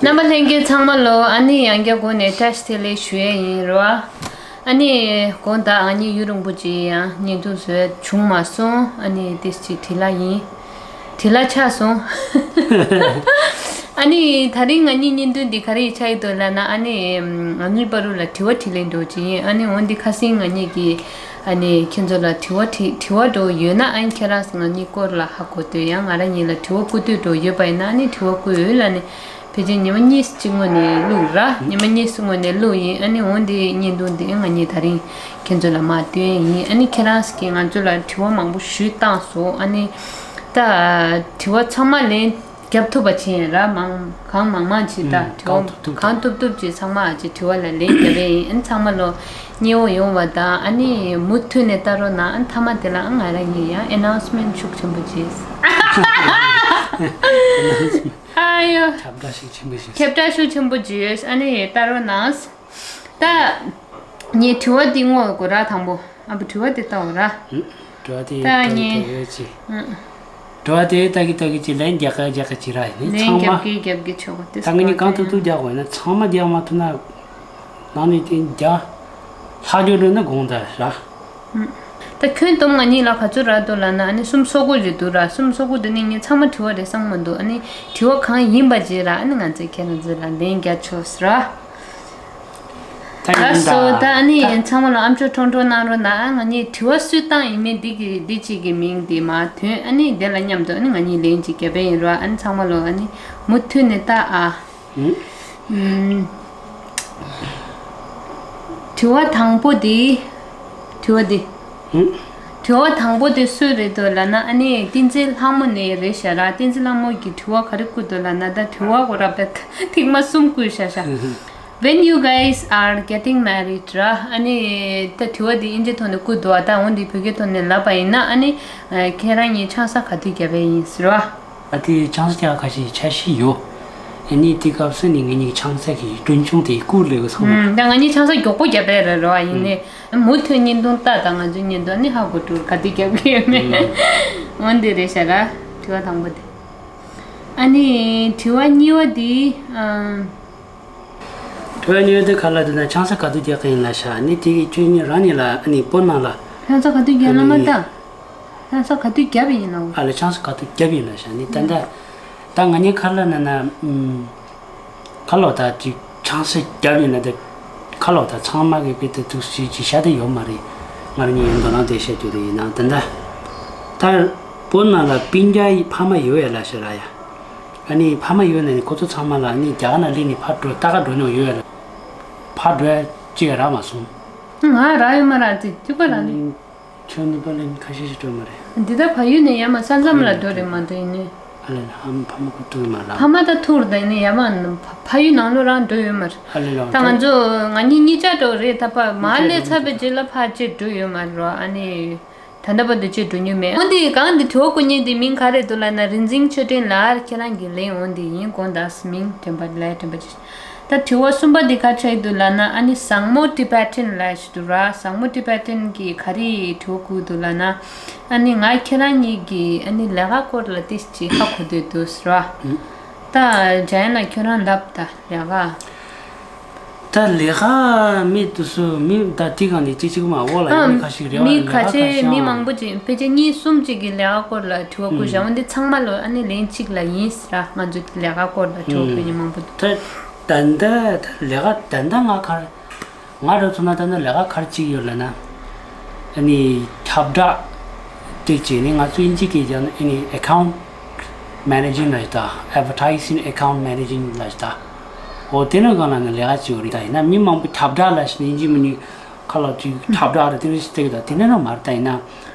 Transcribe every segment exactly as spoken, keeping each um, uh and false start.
རྣམ་པ་ལྷན་རྒྱས་ཚང་མ་ལོ། ཨ་ནི་ཡང་བསྐྱར་སྒོ་ནས་བཀྲ་ཤིས་བདེ་ལེགས་ཞུ་ཡས་ཡིན་རོ། ཨ་ནི་དགོང་དག་ང་གཉིས་ཡུན་རིང་པོ་ཅིག་ཡང་བརྙན་ཐུང་བཟོས་བྱུང་མ་སོང་། ཨ་ནི་ཏིས་ཅིག་དྲི་ལ་ཡིན། དྲི་ལ་ཆགས་སོང་། ཨ་ནི་ད་རིང་ང་གཉིས་བརྙན་ཐུང་འདི་ག་རེ་ཆགས་ཡོད་འདུག་ལབ་ན། ཨ་ནི་ང་གཉིས་བར་དུ་ལ་དྲི་བ་དྲིས་ལན་འགྲོ་ཅིག་ཡིན། ཨ་ནི་འོན་ཏེ་ཁ་སང་ང་གཉིས་ཀྱིས་ཨ་ནི་ཁྱེད་ཚོ་ལ་དྲི་བ་དྲི་དྲི་བ་འགྲོ་ཡོད་ན། ཨ་ནི་ཁྱེད་རང་ང་གཉིས་སྐོར་ལ་ཧ་གོ་འདོད་ཡང་ང་རང་གཉིས་ལ་དྲི་བ་བསྐུར་འདོད་འགྲོ་ཡོད་པ་ཡིན་ན། ཨ་ནི་དྲི་བ་བསྐུར་ཡོད་ལབ་ནས། ཕལ་ཆེར་ཉི་མ་གཉིས་གཅིག་སྔོན་ནས་བླུགས་ར། ཉི་མ་གཉིས་གཅིག་སྔོན་ནས་བླུགས་ཡིན། ཨ་ནི་འོན་ཏེ་བརྙན་ཐུང་འདི་ང་གཉིས་ད་རིང་ཁྱེད་ཚོ་ལ་མར་སྟོན་ཡིན། ཨ་ནི་ཁྱེད་རང་གིས་ང་ཚོ་ལ་དྲི་བ་མང་པོ་ཞིག་བཏང་སོང་། ཨ་ནི་ད་དྲི་བ་ཚང་མ་ལན་རྒྱབ་ཐུབ་པ་བྱས་ཡིན་ར། མང་གང་མང་མང་ཅིག་ད་ཨུམ། དྲི་བ་གང་ཐུབ་ཐུབ་གང་ཐུབ་ཐུབ་ཅིག་ཚང་མ་ཅིག་དྲི་བ་ལ་ལན་རྒྱབ་པ་ཡིན། ཨ་ནི་ཚང་མ་ལོ་མཉེས་པོ་ཡོང་བ་དང་། ཨ་ནི་མུ་མཐུད་ནས་ལྟ་རོགས་གནང་། ཨ་ནི་མཐའ་མ་དེ་ལ་ཨ་ང་རང་གཉིས་ཡང་ཨེ་ནའུན་སི་མེན་ཊི་ཤུགས་ཆེན་པོ་བྱས། ཨ་ཡོ། ཁྱབ་བསྒྲགས་ཤུགས་ཆེན་པོ་ཞིག་ཁྱབ་བསྒྲགས་ཤུགས་ཆེན་པོ་བྱས། ཨ་ནི་ལྟ་རོགས་གནང་། ད་ངས་དྲི་བ་འདི་ངོ་དགོས་ར། དང་པོ་ཨ་བུ་དྲི་བ་འདི་ལྟ་འོ་ར། ཨུ། དྲི་བ་དེ་ད་ལྟ་ངས་གི་ཡོད་ཅི། ཨུ། དྲི་བ་དེ་ལྟ་གི་ལྟ་གི་ཅི་ལན་རྒྱག་གི་རྒྱག་གི་ཅི་ར་ཡིན། ལན་ཚང་མ་རྒྱབ་ཀྱི་རྒྱབ་ཀྱི་ཆོག་གོ་དེ། ད་ངས་ནི་གང་ཐུབ་ཐུབ་རྒྱག་དགོས་ན། ཚང་མ་རྒྱག་མ་ཐུབ་ན་ནང་ནས་དེ་རྒྱག་ལྷག་རྒྱུ་རེད་ན་དགོངས་དག་ར། ད་ཁྱོན་བསྡོམས་ང་གཉིས་ལ་ག་ཚོད་རག་འདུག་ལབ་ན། ཨ་ནི་སུམ་སོ་དགུ་རེད་འདུག་ར། སུམ་སོ་དགུ་དེ་ནི་ངས་ཚང་མ་དྲི་བ་རེ་བསམ་མ་འདུག་ཨ་ནི་དྲི་བ་གང་ཡིན་པ་ཅིག་ར། ཨ་ནི་ང་ཚོས་ཁྱེད་རང་ཚོ་ལ་ལན་རྒྱག་ཆོག་ཟེར་ར། ད་ཡིན་ལགས་སོ། ད། ད་ཨ་ནི་ད་ཚང་མ་ལ་ཨམ་ཅོག་ཁྲོང་ཁྲོང་གནང་རོགས་གནང་། ང་གཉིས་དྲི་བ་སུས་བཏང་ཡིན་མིན་འདི་གི་འདི་གཅིག་གི་མིང་འདི་མ་ཐོན། ཨ་ནི་དེ་ལ་མཉམ་དུ་ཨ་ནི་ང་གཉིས་ལན་གཅིག་རྒྱབ་པ་ཡིན་ར། ཨ་ནི་ཚང་མ་ལོ་ཨ་ནི་མུ་མཐུད་ནས་ལྟ་ཨ། ཨུམ། དྲི་བ་དང་པོ་འདི། དྲི་བ་འདི། ཨུམ། དྲི་བ་དང་པོ་དེ་སུ་རེད་འདུག་ལབ་ན། ཨ་ནི་བསྟན་འཛིན་ལྷ་མོ་ནས་རེད་ཤག་ར། བསྟན་འཛིན་ལྷ་མོ་གིས་དྲི་བ་ག་རེ་བསྐུར་འདུག་ལབ་ན། ད་དྲི་བ་གོ་ར་པད་ཐིག་མ་གསུམ་བསྐུར་ཤག་ཤག When you guys are getting married ར། ཨ་ནི་ད་དྲི་བ་འདི་ཨིན་ཇི་ཐོག་ནས་བསྐུར་འདུག་ཨ། ད་འོ་འདི་བོད་སྐད་ཐོག་ནས་ལབ་པ་ཡིན་ན། ཨ་ནི་ཁྱེད་རང་གཉིས་ཆང་ས་ག་དུས་བརྒྱབ་པ་ཡིན་ཟེར་བ། ཨ་དེ་ཆང་ས་རྒྱག་ཁ་ཤས་འཆར་གཞི་ཡོད། ཨ་ནི་དེ་སྐབས་སུ་ནི་ངེད་གཉིས་ཆང་ས་གི་གྲོན་ཆུང་དེ་བསྐུར་ལེ་གི་སོང་། ཨུམ། ད་ང་གཉིས་ཆང་ས་མགྱོགས་པོ་བརྒྱབ་པ་རེད་རོ། ཨ་ཡིན་ནི་མུ་མཐུད་བརྙན་ཐུང་ལྟ་དང་། ང་ཚོའི་བརྙན་ཐུང་ནི་ཧ་གོ་འགྲོ་ག་དུས་བརྒྱབ་གི་ཡོད་མེད། ཨུམ། འོ་འདི་རེད་ཤག་ར། དྲི་བ་དང་པོ་དེ། ཨ་ནི་དྲི་བ་གཉིས་པ་དེ། ཨམ། དྲི་བ་གཉིས་པ་དེ་ག་ལ་དེ་ན་ཆང་ས་ག་དུས་རྒྱག་གི་ཡིན་ལབ་ཤག་ཨ་ནི་དེ་གི་ཁྱོད་གཉིས་རང་གཉིས་ལ་ཨ་ནི་བོད་ནང་ལ། ཆང་ས་ག་དུས་རྒྱག་ལ་མ་ད། ལྷ་ས་ག་དུས་བརྒྱབ་ཡིན་ལ། ཨ་ལ་ཆང་ས་ག་དུས་བརྒྱབ་ཡིན་ལ་ཤ་ནི་ད་ལྟ། ད་ང་གཉིས་ཁ་ལ་ན་ན་ཨུམ། ཁ་ལོ་ད་ཅིག་ཆང་ས་བརྒྱབ་ཡིན་ན་ད། ཁ་ལོ་ད་ཚང་མ་གི་དཔེ་ད་ཐུགས་སུ་ཅིག་ཤ་ད་ཡོད་མ་རེད། ང་རང་གཉིས་ཡིན་མདོ་ནང་དེ་བཤད་རྒྱུ་དེ་ཡིན་ན་ད་ལྟ། ད་བོད་ནང་ལ་སྤུན་ཀྱག་ཕ་མ་ཡོད་ཡ་ལ་ཤ་ར་ཡ། ཨ་ནི་ཕ་མ་ཡོད་ན་ནི་ཁོ་ཚོ་ཚང་མ་ལ་ནི་རྒྱ་གར་ནང་སླེབས་ནས་ཕར་འགྲོ་ལྟ་ག་འགྲོ་མྱོང་ཡོད་ཡ་ལ། ཕར་འགྲོ་ཡ་ཅིག་རག་མ་སོང་། ང་རག་ཡོད་མ་རག་ཅིག་ཅིག་པ་རག་ནི། ཁྱོད་ནི་པ་ལན་ཁ་ཤས་ཤིག་སྤྲོད་མ་རེད། འདི་ད་ཕ་ཡུལ་ནས་ཡར་མར་ས་མཚམས་ལ་འགྲོ་རེད་མ་གཏོགས་ཡིན་ནི། ཨ་ལེ་ལ་ཧམ་ཕ་མ་ཁུ་ཐུག་མ་ལ། ཕ་མ་ད་ཐུག་རེད་ད་ཡིན་ནི་ཡར་མར་ཕ་ཕ་ཡུལ་ནང་ལོགས་རང་འགྲོ་ཡོད་མ་རེད། ཨ་ལེ་ལ་ད་ང་ཚོ་ང་གཉིས་གཉིས་ཆ་འགྲོ་རེད། ད་ཕ་མ་སླེབས་ཚར་བའི་རྗེས་ལ་ཕར་ཅིག་འགྲོ་ཡོད་མ་རེད་རོ། ཨ་ནི་ད་ལྟ་བར་དུ་ཅིག་འགྲོ་མྱོང་མེད། འོན་ཏེ་གང་འདི་དྲི་བ་བསྐུར་མཁན་འདི་མིང་ག་རེ་འདུག་ལབ་ན། རིན་འཛིན་ཆོས་སྒྲོན་ལགས། ཁྱེད་རང་གི་ལན་འོ་འདི་ཡིན། དགོངས་དག་མིང་དྲན་པ་ལས་དྲན་པ་ཅིག་ད་དྲི་བ་གསུམ་པ་འདི་ག་ཆགས་འདུག་ལབ་ན། ཨ་ནི་བཟང་མོ་ཊི་བེ་ཊན་ལབ་ཞིག་འདུག་ར། བཟང་མོ་ཊི་བེ་ཊན་གྱིས་ག་རེ་དྲི་བ་བསྐུར་འདུག་ལབ་ན། ཨ་ནི་ང་ཁྱེད་རང་གཉིས་ཀྱི་ཨ་ནི་ལས་ཀ་སྐོར་ལ་ཏིས་ཅིག་ཧ་གོ་འདོད་འདུག་ཟེར་བ། ད་འཇམ་དབྱངས་ལགས་ཁྱོད་རང་ལབ་ད་ལས་ཀ། ད་ལས་ཀ་མི་དུ་སུ་མི་ད་ཏི་གང་ནས་ཅི་ཅིག་མ་འོག་ལ་ཡང་མི་ཁ་ཤིག་རེ་བ་མི་ལས་ཀ་ཁ་ཁ་ཤས་ཤིག་མི་མང་པོ་ཅིག་ཕལ་ཆེར་གཉིས་གསུམ་ཅིག་གི་ལས་ཀ་སྐོར་ལ་དྲི་བ་བསྐུར་བཞག་འོན་ཏེ་ཚང་མ་ལོ་ཨ་ནི་ལན་གཅིག་ལ་ཡིན་ཟེར་ར། ང་ཚོ་ལས་ཀ་སྐོར་ལ་དྲི་བ་བསྐུར་མཁན་མང་པོ་འདུག་ད་ད་ལྟ་ད་ལས་ཀ་ད་ལྟ་ང་གར་ང་རུ་མཚོན་ན་ད་ལྟ་ལས་ཀ་གར་གཅིག་ཡོད་ལ་ན། ཨ་ནི་ཁྱབ་བསྒྲགས་སྟེགས་ཅིག་ནི་ང་ཚོ་ཨིན་ཇི་སྐད་ཀྱང་ཨ་ནི་account managing ལ་ཞིག་ད། advertising account managing ལ་ཞིག་ད། འོ་དེ་ནང་གང་ལ་ནི་ལས་ཀ་གཅིག་ཡོད་རེད། ད་ཡིན་ན་མི་མང་པོ་ཁྱབ་བསྒྲགས་ལ་ཞིག་ནི་ཨིན་ཇི་མི་ནི་ཁ་ལ་ཅིག་ཁྱབ་བསྒྲགས་རེད། དེ་རེད་ཞིག་སྟེགས་ད་དེ་ནས་ནང་མར་ད་ཡིན་ན།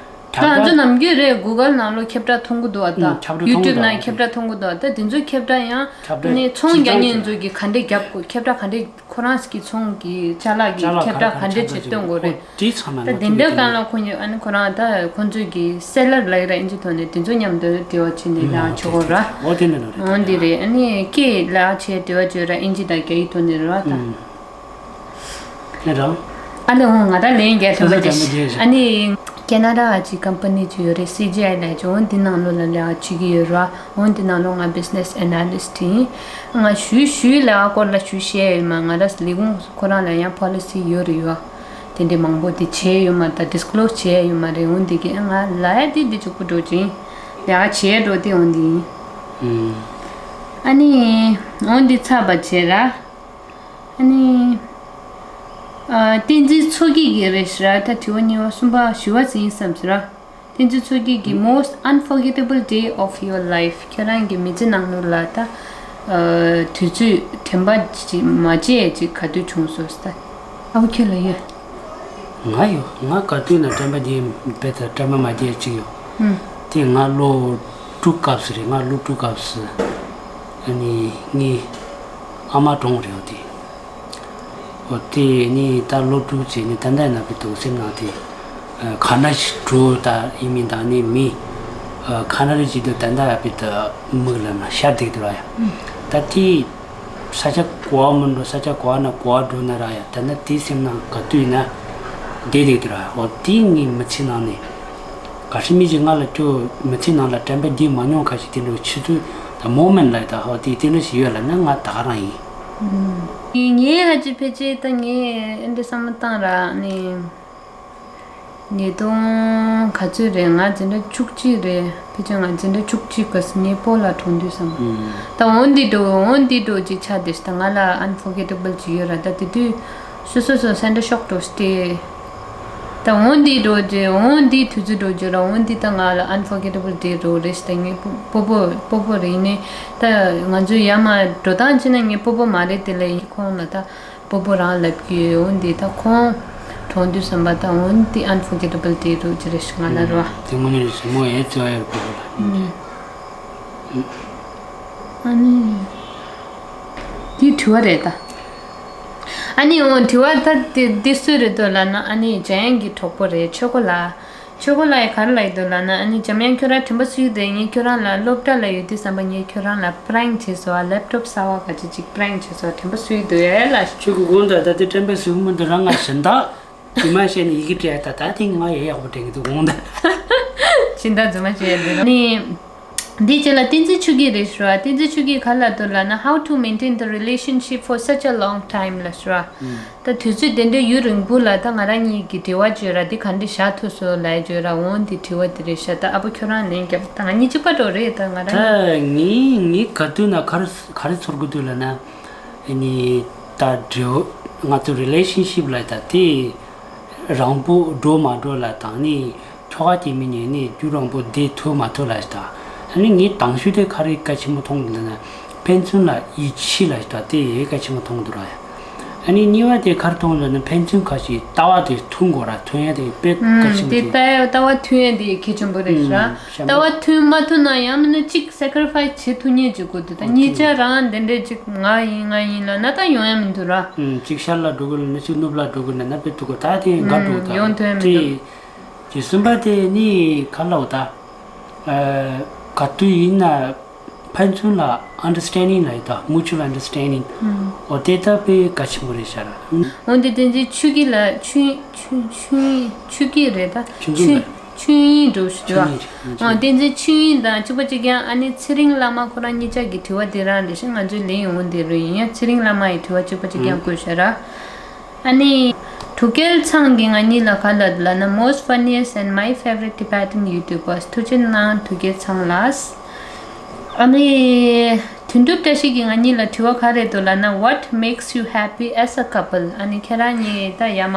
ད་ང་ཚོ་ནམ་རྒྱུན་རེད་Google ནང་ལོ་ཁྱབ་བསྒྲགས་མཐོང་གི་འདུག་ཨ། ད་ཁྱབ་བསྒྲགས་མཐོང་གི་YouTube འདུག་ནང་ཁྱབ་བསྒྲགས་མཐོང་གི་འདུག་ཨ། ད་དེ་ཚོའི་ཁྱབ་བསྒྲགས་ཡང་ཁྱབ་བསྒྲགས་ནི་ཚོང་རྒྱག་མཁན་ཚོ་གིས་ག་འདྲས་རྒྱབ་དགོས། ཁྱབ་བསྒྲགས་ག་འདྲས་ཁོ་རང་གི་ཚོང་གི་ཅ་ལག་གི་ཅ་ལག་ཁྱབ་བསྒྲགས་ག་འདྲས་བྱེད་སྟོན་དགོས་རེད། ད་དེ་འདྲའི་སྒང་ལ་ཁོ་ཉིད་ཨ་ནི་ཁོ་རང་ད་ཁོ་ཚོས་གི་seller ལབ་ཡ་ར་ཨིན་ཇི་ཐོག་ནས་དེ་ཚོ་མཉམ་དུ་འབྲེལ་བ་བྱས་ནས་ལས་ཀ་བྱེད་དགོས་ར། འོ་དེ་འདྲ་རེད། འོ་འདི་རེད། ཨ་ནི་སྐད་ལས་ཀ་བྱས་འབྲེལ་བ་བྱོས་ར་ཨིན་ཇི་དང་རྒྱ་ཡིག་ཐོག་ནས་རེད་བ་ད། ཨ་ལེ་འོང་ང་ད་ལན་རྒྱག་ཐུབ་པ་དེ། ཨ་ནི་ ཁེ་ན་ཌ་ཨ་ཅིག་ཀམ་པ་ནི་ཅིག་ཡོད་རེད། སི་ཇི་ཨའི་ལབ་ཅིག་འོ་འདི་ནང་ལོགས་ལ་ལས་ཀ་བྱེད་ཀྱི་ཡོད་ར། འོ་འདི་ནང་ལོགས་ང་བི་ཛི་ནེ་སི་ཨེ་ན་ལི་སི་ཊི་ཡིན། ང་ཞུ་ཞུ་ལས་ཀ་སྐོར་ལ་ཞུ་བཤད་ཡོད་མ། ང་ར་ལས་ཁུངས་ཁོ་རང་ལ་ཡང་པོ་ལི་སི་ཡོད་རེད་ཡོད། དེ་འདྲའི་མང་པོ་དེ་བྱས་ཡོད་མ། ད་ཌི་སི་ཀི་ལོ་སི་བྱས་ཡོད་མ་རེད། འོ་འདི་གི་ང་ལ་ཡ་དེ་འདི་གཅིག་པུ་འགྲོ་ཅིང་ལས་ཀ་བྱས་འགྲོ་དེ་འོ་འདི་ཡིན། ཨ་ནི་འོ་འདི་ཚར་བ་བྱས་ར། ཨ་ནི། ཨ། བསྟན་འཛིན་མཚོ་སྐྱིད་ཀྱི་རེད་ཤག་ར། ད་དྲི་བ་གཉིས་པ་གསུམ་པ་བཞི་པ་ཟིན་བསམ་ཟེར་ར། བསྟན་འཛིན་མཚོ་སྐྱིད་ཀྱི་most unforgettable day of your life ཁྱོད་རང་གི་མི་ཚེ་ནང་ལོགས་ལ་ད། ཨ། དུས་ཚོད་དྲན་པ་ཅིག་མ་བརྗེད་ཅིག་ག་དུས་བྱུང་སོང་ཟེར་ད། ཨ་ཁུ་ཁྱོད་ལ་ཡོད། ང་ཡོད། ང་ག་དུས་ན་དྲན་པ་བརྗེད་པའི་ད་དྲན་པ་མ་བརྗེད་ཅིག་ཡོད། ཨུམ། དེ་ང་ལོ་དྲུག་སྐབས་སུ་རེད། ང་ལོ་དྲུག་སྐབས་སུ། ཨ་ནི་ངའི་ཨ་མ་གྲོངས་རེད་དེ། འོ་དེ་ནི་ད་ལོ་དྲུག་ཅིག་ནི་ད་ལྟ་ན་བི་དུ་སེམས་ནང་དེ། ཁ་ན་ཞིག་འགྲོ་ད་ཡིན་མིན་དང་ནི་མི། ཁ་ན་རེ་ཅིག་ཏུ་ད་ལྟ་བི་དུ་མིག་ལ་ན་ཤར་བསྡད་འདུག་ར་ཡ། ད་དེ་ས་ཆ་གོ་བ་མི་འགྲོ། ས་ཆ་གོ་བ་ན་གོ་བ་འགྲོ་ན་ར་ཡ། ད་ལྟ་དེ་སེམས་ནང་ག་དུས་ན་བསྡད་བསྡད་འདུག་ར་ཡ། འོ་དེ་ངའི་མི་ཚེ་ནང་ནས་ག་ཧྲི་མི་ཅིག་ང་ལ་ཁྱོད་མི་ཚེ་ནང་ལ་དྲན་པ་བརྗེད་མ་མྱོང་ཁ་ཞིག་དེ་འདྲ་ཆུ་ཚོད་ད་མོ་མེན་ལ་ད་ཧོ་དེ་དེ་འདྲ་ཞིག་ཡོད་ལ་ན་ང་ད་ག་རང་ཡིན། ངའི་ཧ་ཅི་ཕལ་ཆེར་ད་ངས་འདི་བསམ་བློ་བཏང་ར་ནི། ཉིས་སྟོང་ག་ཚོད་རེད། ང་འཛིན་གྲྭ་བཅུ་གཅིག་རེད། ཕལ་ཆེར་ང་འཛིན་གྲྭ་བཅུ་གཅིག་གི་ངའི་སྤོ་ལགས་གྲོངས་དུས་བསམ། ད་འོ་འདི་འགྲོ་འོ་འདི་འགྲོ་ཅིག་ཆགས་བསྡད་ཤག་ད་ང་ལ་ཨན་ཕོར་གེ་ཊེ་བལ་ཅིག་ཡོད་ར། ད་དེ་དུས་སོ་སོ་སོ་སེན་ཊར་ཤོག་འགྲོ་སྟེ། ད་འོ་འདི་འགྲོ་རྗེས་འོ་འདི་དུས་ཚོད་འགྲོ་རྗེས་ར་འོ་འདི་ད་ང་ལ་ཨན་ཕོར་གེ་ཊེ་བལ་ཌེ་རོ་རེད་ཤག་ད་ངའི་སྤོ་སྤོ་སྤོ་སྤོ་རེད། ཡིན་ནའི་ད་ང་ཚོའི་ཡར་མར་འགྲོ་སྟངས་བྱས་ན་ངའི་སྤོ་སྤོ་མ་རེད། དེ་ལས་ཡིན་ཁོང་ལ་ད་སྤོ་སྤོ་རང་ལབ་ཀྱི་ཡོད། འོ་འདི་ད་ཁོང་གྲོངས་དུས་བསམ་པ་ད་འོ་འདི་ཨན་ཕོར་གེ་ཊེ་བལ་ཌེ་རོ་ཅིག་རེད་ཤག་ང་ལ་རོ། དེ་དངོས་གནས་རེད་ཤག་མོ་ཡའི་བརྩེ་བ་ཡོད་སྤོ་སྤོ་ལ། ཨ་ནི། འདི་དྲི་བ་རེད་ད། ཨ་ནི་འོ་དྲི་བ་ད་དེ་འདི་སུ་རེད་འདུག་ལབ་ན། ཨ་ནི་འཇམ་དབྱངས་ཀྱི་གྲོགས་པོ་རེད། ཆོས་སྐོར་ལགས། ཆོས་སྐོར་ལགས་ཡིས་ག་རེ་ལབ་ཀྱི་འདུག་ལབ་ན། ཨ་ནི་འཇམ་དབྱངས་ཁྱོད་རང་དྲན་པ་གསོས་ཀྱི་འདུག་ངས་ཁྱོད་རང་ལ་སློབ་གྲྭ་ལ་ཡོད་དུས་ཙམ་པ་ངས་ཁྱོད་རང་ལ་པ་རེང་བྱས་སོང་། ལེབ་ཊོབ་གསར་པ་ག་ཅི་ཅིག་པ་རེང་བྱས་སོང་། དྲན་པ་གསོས་ཀྱི་འདུག་ཨེ་ལ། ཁྱོད་ཀྱི་དགོངས་དག་ད་དེ་དྲན་པ་གསོས་མི་འདུག་རང་ང་གཞན་དག་དུས་མ་བཤད་ནས་ཡི་གེ་སྤྲད་ད། ད་དེ་ང་ཡང་ཡག་པོ་དྲན་གྱི་འདུག་དགོངས་དག་སྦྱིན་བདག་རྫུན་མ་བཤད་ཡ་འདི་ནི། འདིའི་རྗེས་ལ་བསྟན་འཛིན་ཆོས་སྐྱིད་རེད་ཤག་ར། བསྟན་འཛིན་ཆོས་སྐྱིད་ག་རེ་ལབ་འདུག་ལབ་ན། How to maintain the relationship for such a long time ལབ་ཤག་ར། ད་དུས་ཚོད་དེ་འདྲའི་ཡུན་རིང་པོ་ལ་ད་ང་རང་གཉིས་ཀྱི་འབྲེལ་བ་བརྗོད་ར་འདི་ག་འདྲ་བཞག་ཐུབ་སོང་ལབ་བརྗོད་ར། འོ་འདི་དྲི་བ་འདི་རེད་ཤག་ད་ཨ་ཕོ་ཁྱོད་རང་ལན་རྒྱབ། ད་ང་གཉིས་གཅིག་པ་འགྲོ་རེད་ད་ང་རང་གཉིས། ད་ངའི་ངའི་ག་དུས་ན་ག་རེ་ག་རེ་ཚོར་གི་འདུག་ལབ་ན། ཨ་ནི་ད་འབྲེལ་ང་ཚོ་རི་ལེ་ཤན་ཤིབ་ལ་ད་དེ་རིང་པོ་འགྲོ་མ་འགྲོ་ལ་དང་ནི། ཁྱོ་ག་སྐྱེ་མི་ཉན་ནས་རྒྱུན་རིང་པོ་བསྡད་ཐུབ་མ་ཐུབ་ལ་ཞིག་དང་། ཨ་ནི་ངས་དང་ཤོས་དེ་ག་རེ་གལ་ཆེན་པོ་མཐོང་གི་འདུག་ན། ཕན་ཚུན་ལ་ཡིད་ཆེས་ལ་ཞིག་དང་དེ་གལ་ཆེན་པོ་མཐོང་གི་འདུག་ར་ཡ། ཨ་ནི་གཉིས་པ་དེ་ག་རེ་མཐོང་གི་འདུག་ན། ཕན་ཚུན་ཁ་ཞིག་ལྟ་བ་དེ་མཐུན་དགོས་ར། མཐུན་ཡ་དེ་དཔེ་གལ་ཆེན་པོ་དེ་རེད། ལྟ་བ་ལྟ་བ་མཐུན་ཡ་དེ་གལ་ཆེན་པོ་རེད་ཤག་ལྟ་བ་མཐུན་མ་ཐུབ་ན་ཡང་མིན་ན་གཅིག་སེ་ཀ་རི་ཕའི་སི་བྱེད་ཐུབ་མཁན་ཅིག་དགོས་འདུག་ད་གཉིས་ཆ་རང་དེ་འདྲས་ཅིག་ང་ཡིན་ང་ཡིན་ལབ་ན་ད་ཡོང་ཡ་མི་འདུག་ར། གཅིག་ཤར་ལ་འགྲོ་དགོས་ལབ་ན་གཅིག་ནུབ་ལ་འགྲོ་དགོས་ན་ན་དཔེ་ཐུག་གོ་ད་དེ་འགའ་འགྲོ་ད་ཡོང་ཐུབ་ཡ་མི་འདུག་དེ། དེ་གསུམ་པ་དེ་ནི་ག་ལབ་ད། ཨ། ག་དུས་ཡིན་ན་ཕན་ཚུན་ལ་ཨན་ཌར་སི་ཊེན་ཌིང་ལབ་ཡོད་ད། མུ་ཅུ་ཨལ་ཨན་ཌར་སི་ཊེན་ཌིང་། ཨོ་དེ་ད་དཔེ་གལ་ཆེན་པོ་རེད་ཤག་ར། འོན་ཏེ་བསྟན་འཛིན་ཆོས་སྐྱིད་ལ་ཆོས་ཆོས་ཆོས་ཆོས་སྐྱིད་རེད་ད། ཆོས་འཛིན་ལ། ཆོས་དབྱིངས་འགྲོ་ཞུ་བ། ཆོས་དབྱིངས་རེད། ཨོ་བསྟན་འཛིན་ཆོས་དབྱིངས་དང་གཅིག་པ་གཅིག་རྐྱང་། ཨ་ནི་ཚེ་རིང་བླ་མ་ཁོ་རང་གཉིས་ཆ་གི་དྲི་བ་དེ་རང་རེད་ཤག་ང་ཚོའི་ལན་འོ་དེ་རུ་ཡིན་ཡང་ཚེ་རིང་བླ་མ་ཡི་དྲི་བ་གཅིག་པ་གཅིག་རྐྱང་བཀོད་ཤག་ར། ཨ་ནི། འབྲུག་རྒྱལ་ཚང་གིས་ང་གཉིས་ལ་ག་ལབ་ལབ་ན། Most funniest and my favorite Tibetan YouTubers. ཐུགས་རྗེ་གནང་འབྲུག་རྒྱལ་ཚང་ལགས། ཨ་ནི། དོན་གྲུབ་བཀྲ་ཤིས་ཀྱིས་ང་གཉིས་ལ་དྲི་བ་ག་རེ་འདུག་ལབ་ན། What makes you happy as a couple? ཨ་ནི་ཁྱེད་རང་གཉིས་ད་ཡ་མ་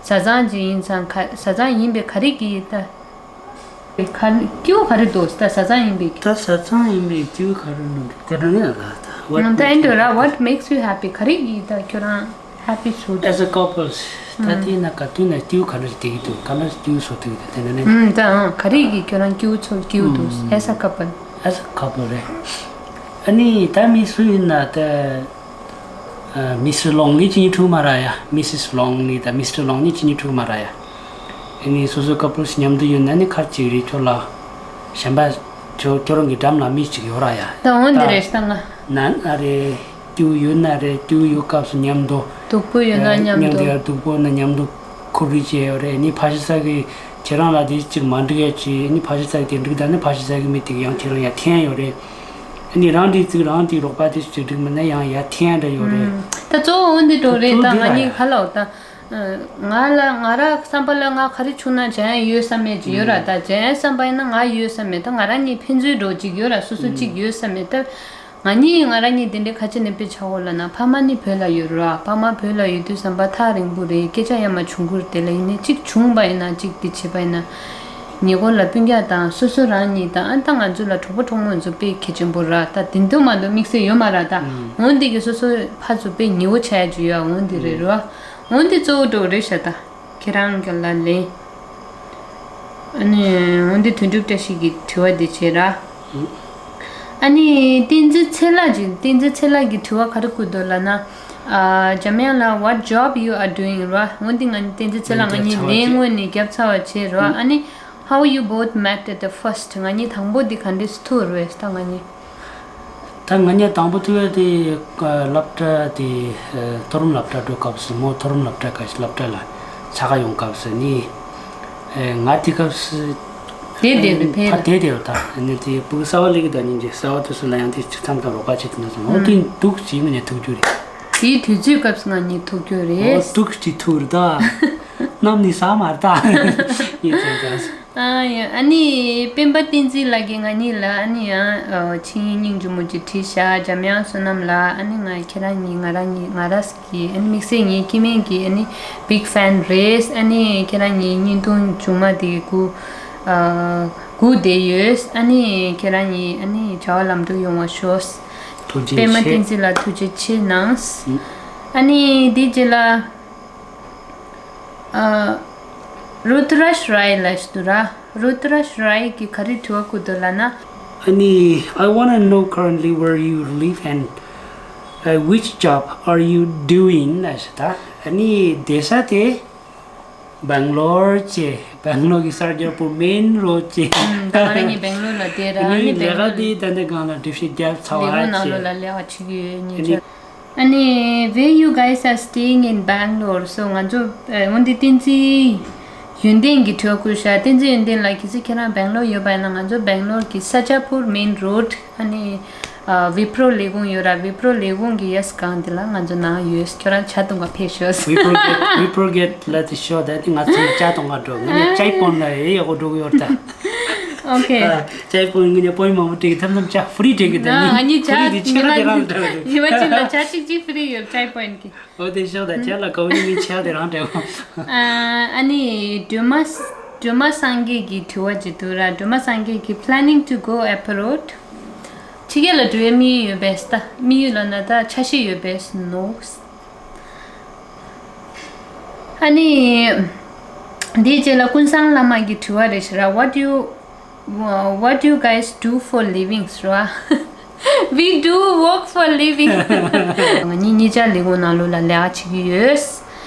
བཟའ་ཚང་ཅིག་ཡིན་ཙང་ག་བཟའ་ཚང་ཡིན་པའི་ག་རེ་གིས་ད། ག་སྐྱིད་པོ་ག་རེ་འདུག་ད་བཟའ་ཚང་ཡིན་པའི། ད་བཟའ་ཚང་ཡིན་པའི་སྐྱིད་པོ་ག་རེ་འདུག་དེ་འདྲ་ནི་ལ་ད། ད་ཨེ་འདྲ་ར། What makes you happy? ག་རེ་གིས་ད་ཁྱོད་རང་ཧེ་པི་བཟོ། As a couples. ད་དེ་ན་ག་དུས་ན་སྐྱིད་པོ་ག་འདྲ་བསྡད་ཀྱི་འདུག་ག་འདྲ་སྐྱིད་པོ་བཟོ་ཐུབ་ཀྱི་འདུག་དེ་འདྲ་ནི། ད་ག་རེ་གིས་ཁྱོད་རང་སྐྱིད་པོ་ཚོར་སྐྱིད་པོ་འདུག As a couple. As a couple རེད། ཨ་ནི་ད་མི་སུ་ཡིན་ན་ད། ཨ། མི་སི་ལོང་ལི་གཅིག་གཉིས་འཁྲུག་མ་ར་ཡ། མི་སིས་ལོང་ལི་དང་མི་སི་ཊར་ལོང་ལི་གཅིག་གཉིས་འཁྲུག་མ་ར་ཡ། ཨ་ནི་སོ་སོ་ཀ་པལ་སི་མཉམ་དུ་ཡོད་ན་ནི་ཁ་ཅིག་རེད། ཁྱོད་ལ་གཞན་པ་ཁྱོད་ཁྱོད་རང་གི་འགྲམ་ལ་མི་ཅིག་ཡོད་ར་ཡ། ད་འོ་འདི་རེད་ད་ང་། ན་ན་རེད། སྐྱིད་པོ་ཡོད་ན་རེད། སྐྱིད་པོ་ཡོད་སྐབས་སུ་མཉམ་དུ། སྡུག་པོ་ཡོད་ན་མཉམ་དུ། མཉམ་དུ་ཡ་སྡུག་པོ་ན་མཉམ་དུ་ཁོ་རེ་བྱས་ཡོད་རེད། ཨ་ནི་ཕ་ཤི་ས་གི་ཁྱེད་རང་ལ་དེ་གཅིག་མ་འགྲིག་ཡ་ཅིག་ནི་ཕ་ཤི་ཚ་དེ་འགྲིག་ད་ནི་ཕ་ཤི་ཚ་གི་མི་དེ་ཡང་ཁྱེད་རང་ཡ་འཐེན་ཡོད་རེད། ནི་རང་འགྲིག་ཅིག་རང་དེ་རོགས་པ་དེ་ཅིག་འགྲིག་མིན་ན་ཡང་ཡ་འཐེན་འདྲ་ཡོད་རེད། ད་གཙོ་བོ་འོན་ཏེ་འགྲོ་རེད། ད་ང་གཉིས་ག་ལ་འོ་ད། ང་ལ་ང་ར་བསམ་པ་ལ་ང་ག་རེ་བྱུང་ན་བྱ་ཡ་ཡོད་བསམ་མེད་ཅིག་ཡོད་ར། ད་བྱ་ཡ་བསམ་པ་ཡིན་ན་ང་ཡོད་བསམ་མེད། ད་ང་ར་གཉིས་ཕན་ཚུན་འགྲོ་ཅིག་ཡོད་ར། སོ་སོ་ཅིག་ཡོད་བསམ་མེད་ད། ང་གཉིས་ང་རང་གཉིས་དེ་འདྲའི་ཁ་ཆེ་ནས་དཔེ་ཆ་འོ་ལ་ན་ཕ་མ་ནི་བོད་ལ་ཡོད་ར། ཕ་མ་བོད་ལ་ཡོད་དུས་བསམ་པ་ཐག་རིང་པོ་རེད། སྐད་ཆ་ཡ་མ་བྱུང་ཁུར་དེ་ལ་ཡིན་ནས་གཅིག་བྱུང་པ་ཡིན་ན་གཅིག་དེ་བྱེད་པ་ཡིན་ན། ཉེ་འཁོར་ལ་སྤུན་ཀྱག་དང་སོ་སོ་རང་ཉིད་དང་ཨ་ད་ང་ཚོ་ལ་གྲོགས་པོ་གྲོགས་མོ་ཚོ་དཔེ་གལ་ཆེན་པོ་ར། ད་དེ་འདུག་མ་འདུག་དམིགས་བསལ་ཡོད་མ་ར། ད་འོན་ཏེ་གི་སོ་སོ་ཕ་ཚོ་དཔེ་ཉེ་བོ་ཆགས་ཡ་ཅིག་ཡོད། འོན་ཏེ་རེད་ར། འོན་ཏེ་གཙོ་བོ་འགྲོ་རེད་ཤག་ད། ཁྱེད་རང་གི་ལ་ལན། ཨ་ནི་འོན་ཏེ་དོན་གྲུབ་བཀྲ་ཤིས་ཀྱི་དྲི་བ་འདི་བྱེད་ར། ཨ་ནི་བསྟན་འཛིན་ཚེ་ལྷ་ཅིག་བསྟན་འཛིན་ཚེ་ལྷ་གི་དྲི་བ་ག་རེ་བསྐུར་འདུག་ལབ་ན། ཨ། འཇམ་དབྱངས་ལགས། What job you are doing ར། འོན་ཏེ་ང་ནི་བསྟན་འཛིན་ཚེ་ལྷ་ང་གཉིས་ལན་དངོས་ནས་རྒྱབ་ཚར་བ་བྱེད་ར། ཨ་ནི་How you both met at the first ང་གཉིས་དང་པོ་འདི་ག་འདྲས་སུ་ཐུག་རེད་ད་ང་གཉིས། ད་ང་གཉིས་དང་པོ་ཐུག་ཡ་དེ་སློབ་གྲྭ་དེ་མཐོ་རིམ་སློབ་གྲྭ་འགྲོ་སྐབས་སུ་མོ་མཐོ་རིམ་སློབ་གྲྭ་ག་སློབ་གྲྭ་ལ་ཆ་ག་ཡོང་སྐབས་སུ་ནི། ང་དེ་སྐབས་སུ་དེ་དེ་རེད་ཕ་ཕེབས་དེ་དེ་ད་ནི་དེ་ཕྲུ་གུ་གསར་པ་སླེབས་ཀྱི་ད་ཉིན་གྱི་གསར་པ་དུ་སུ་ལ་ཡང་དེ་ཅིག་མཚམས་དང་རོགས་པ་བྱེད་དུ་ན་སོང་། འོ་དེ་འདུག་ཅིག་ངས་ཐུག་རྒྱུ་རེད། དེའི་དུས་ཚོད་སྐབས་སུ་ང་གཉིས་ཐུག་རྒྱུ་རེད། འོ་འདུག་ཅིག་ཐུག་རེད་ད། གནམ་ནི་ས་མར་ད། ཡིན་ཙང་ཙང་། ཨ་ཡ། ཨ་ནི་སྤེན་པ་བསྟན་འཛིན་ལགས་ཀྱིས་ང་གཉིས་ལ་ཨ་ནི་ཡང་ཆིངས་ཡིག་སྙིང་རྗེ་མོ་ཅིག་བྲིས་ཤག་འཇམ་དབྱངས་བསོད་ནམས་ལགས། ཨ་ནི་ང་ཁྱེད་རང་གཉིས་ང་རང་གཉིས་ང་རང་གི་ཨ་ནི་དམིགས་བསལ་ངའི་སྐྱེ་དམན་གྱི་ཨ་ནི་big fan རེད། ཨ་ནི་ཁྱེད་རང་གཉིས་བརྙན་ཐུང་མཇུག་མ་དེ་སྒུག་ཨ་སྒུག་བསྡད་ཡོད། ཨ་ནི་ཁྱེད་རང་གཉིས་ཨ་ནི་བྱ་བ་ལམ་འགྲོ་ཡོང་བ་ཤོག་ཐུགས་རྗེ་ཆེ། པདྨ་བསྟན་འཛིན་ལགས་ཐུགས་རྗེ་ཆེ་གནང་། ཨ་ནི་དེའི་རྗེས་ལ། ཨ། རུ་ཏུ་རཱཤ་རའི་ལབ་ཞིག་འདུག་ར། རུ་ཏུ་རཱཤ་རའི་གིས་ག་རེ་དྲི་བ་བསྐུར་འདུག་ལབ་ན། ཨ་ནི། I wanna know currently where you live and, uh, which job are you doing ལབ་ཞིག་ད། ཨ་ནི་བསྡད་ས་དེ་སྦེང་ལོར་བྱས། སྦེང་ལོར་གྱི་གསར་རྒྱལ་པོ་མེན་རོ་བྱས། ད་ང་རང་གཉིས་སྦེང་ལོར་ལ་བསྡད་ར། ཨ་ནི་ལས་ཀ་དེ་ད་ལྟ་སྒང་ལ་སྒྲུབ་བྱེད་རྒྱབ་ཚར་བ་བྱས། ལས་ཁུངས་ནང་ལོགས་ལ་ལས་ཀ་བྱེད་ཀྱི་ཡོད་ཉེ་ཆར། ཨ་ནི། Where you guys are staying in Bangalore? So ང་ཚོ་ཨ་འོན་ཏེ་བསྟན་འཛིན་ཡོན་ཏན་གྱི་དྲི་བ་བསྐུར་ཤག་བསྟན་འཛིན་ཡོན་ཏན་ལགས། གལ་སྲིད་ཁྱེད་རང་སྦེང་ལོར་ཡོད་པ་ཡིན་ན་ང་ཚོ་སྦེང་ལོར་གྱི་ས་ཆ་པུར་མེན་རོཌ་ཨ་ནི་ཨ་ཝི་པྲོ་ལས་ཁུངས་ཡོད་ར། ཝི་པྲོ་ལས་ཁུངས་ཀྱི་གཡས་སྒང་དེ་ལ་ང་ཚོ་ནང་ཡོད། ཁྱོད་རང་ཇ་འཐུང་ག་ཕེབས་ཤོག Wipro Gate, Wipro Gate ལ་དེ་ཤོག་ད་དེ་ང་ཚོ་ཇ་འཐུང་ག་འགྲོ། ང་ནི་ཅའི་པོན་ལ་ཡེ་ཡག་པོ་འགྲོ་གི་ཡོད་ད། ཨོ་ཁེ། ཨ། ཅའི་པོན་ངི་ནས་པོན་མང་པོ་སྤྲད་གི་ཐམ་ཐམ་ཅ་ཧྥི་རི་སྤྲད་གི་ད་ནི། ང་གཉིས་ཇ་ཧྥི་རི་དེ་ཆེ་ཁ་དེ་རང་འདྲ་གི་ཉི་མ་གཅིག་ལ་ཇ་གཅིག་གཅིག་ཧྥི་རི་ཡོད་ཅའི་པོན་གི། ཨོ་དེ་ཤོག་ད་ཁྱེད་ལ་གའུ་ཉི་མི་ཆེ་ཁ་དེ་རང་འདྲ་གོ། ཨ་ནི་སྒྲོལ་མ་སྒྲོལ་མ་སངས་རྒྱས་ཀྱི་དྲི་བ་ཅིག་འདུག་ར། སྒྲོལ་མ་སངས་རྒྱས་ཀྱི། Planning to go abroad? ཕྱི་རྒྱལ་ལ་འགྲོ་ཡའི་དམིགས་ཡུལ་ཡོད་པས་ད། དམིགས་ཡུལ་ལ་ན་ད་འཆར་གཞི་ཡོད་པས་ནོ། ཨ་ནི། འདིའི་རྗེས་ལ་ཀུན་བཟང་བླ་མ་གི་དྲི་བ་རེད་ཤག་ར། What do you, what do you guys do for living? ར། We do work for living. ང་གཉིས་གཉིས་ཆ་ལས་ཁུངས་ནང་ལོགས་ལ་ལས་ཀ་བྱེད་ཀྱི་ཡོད།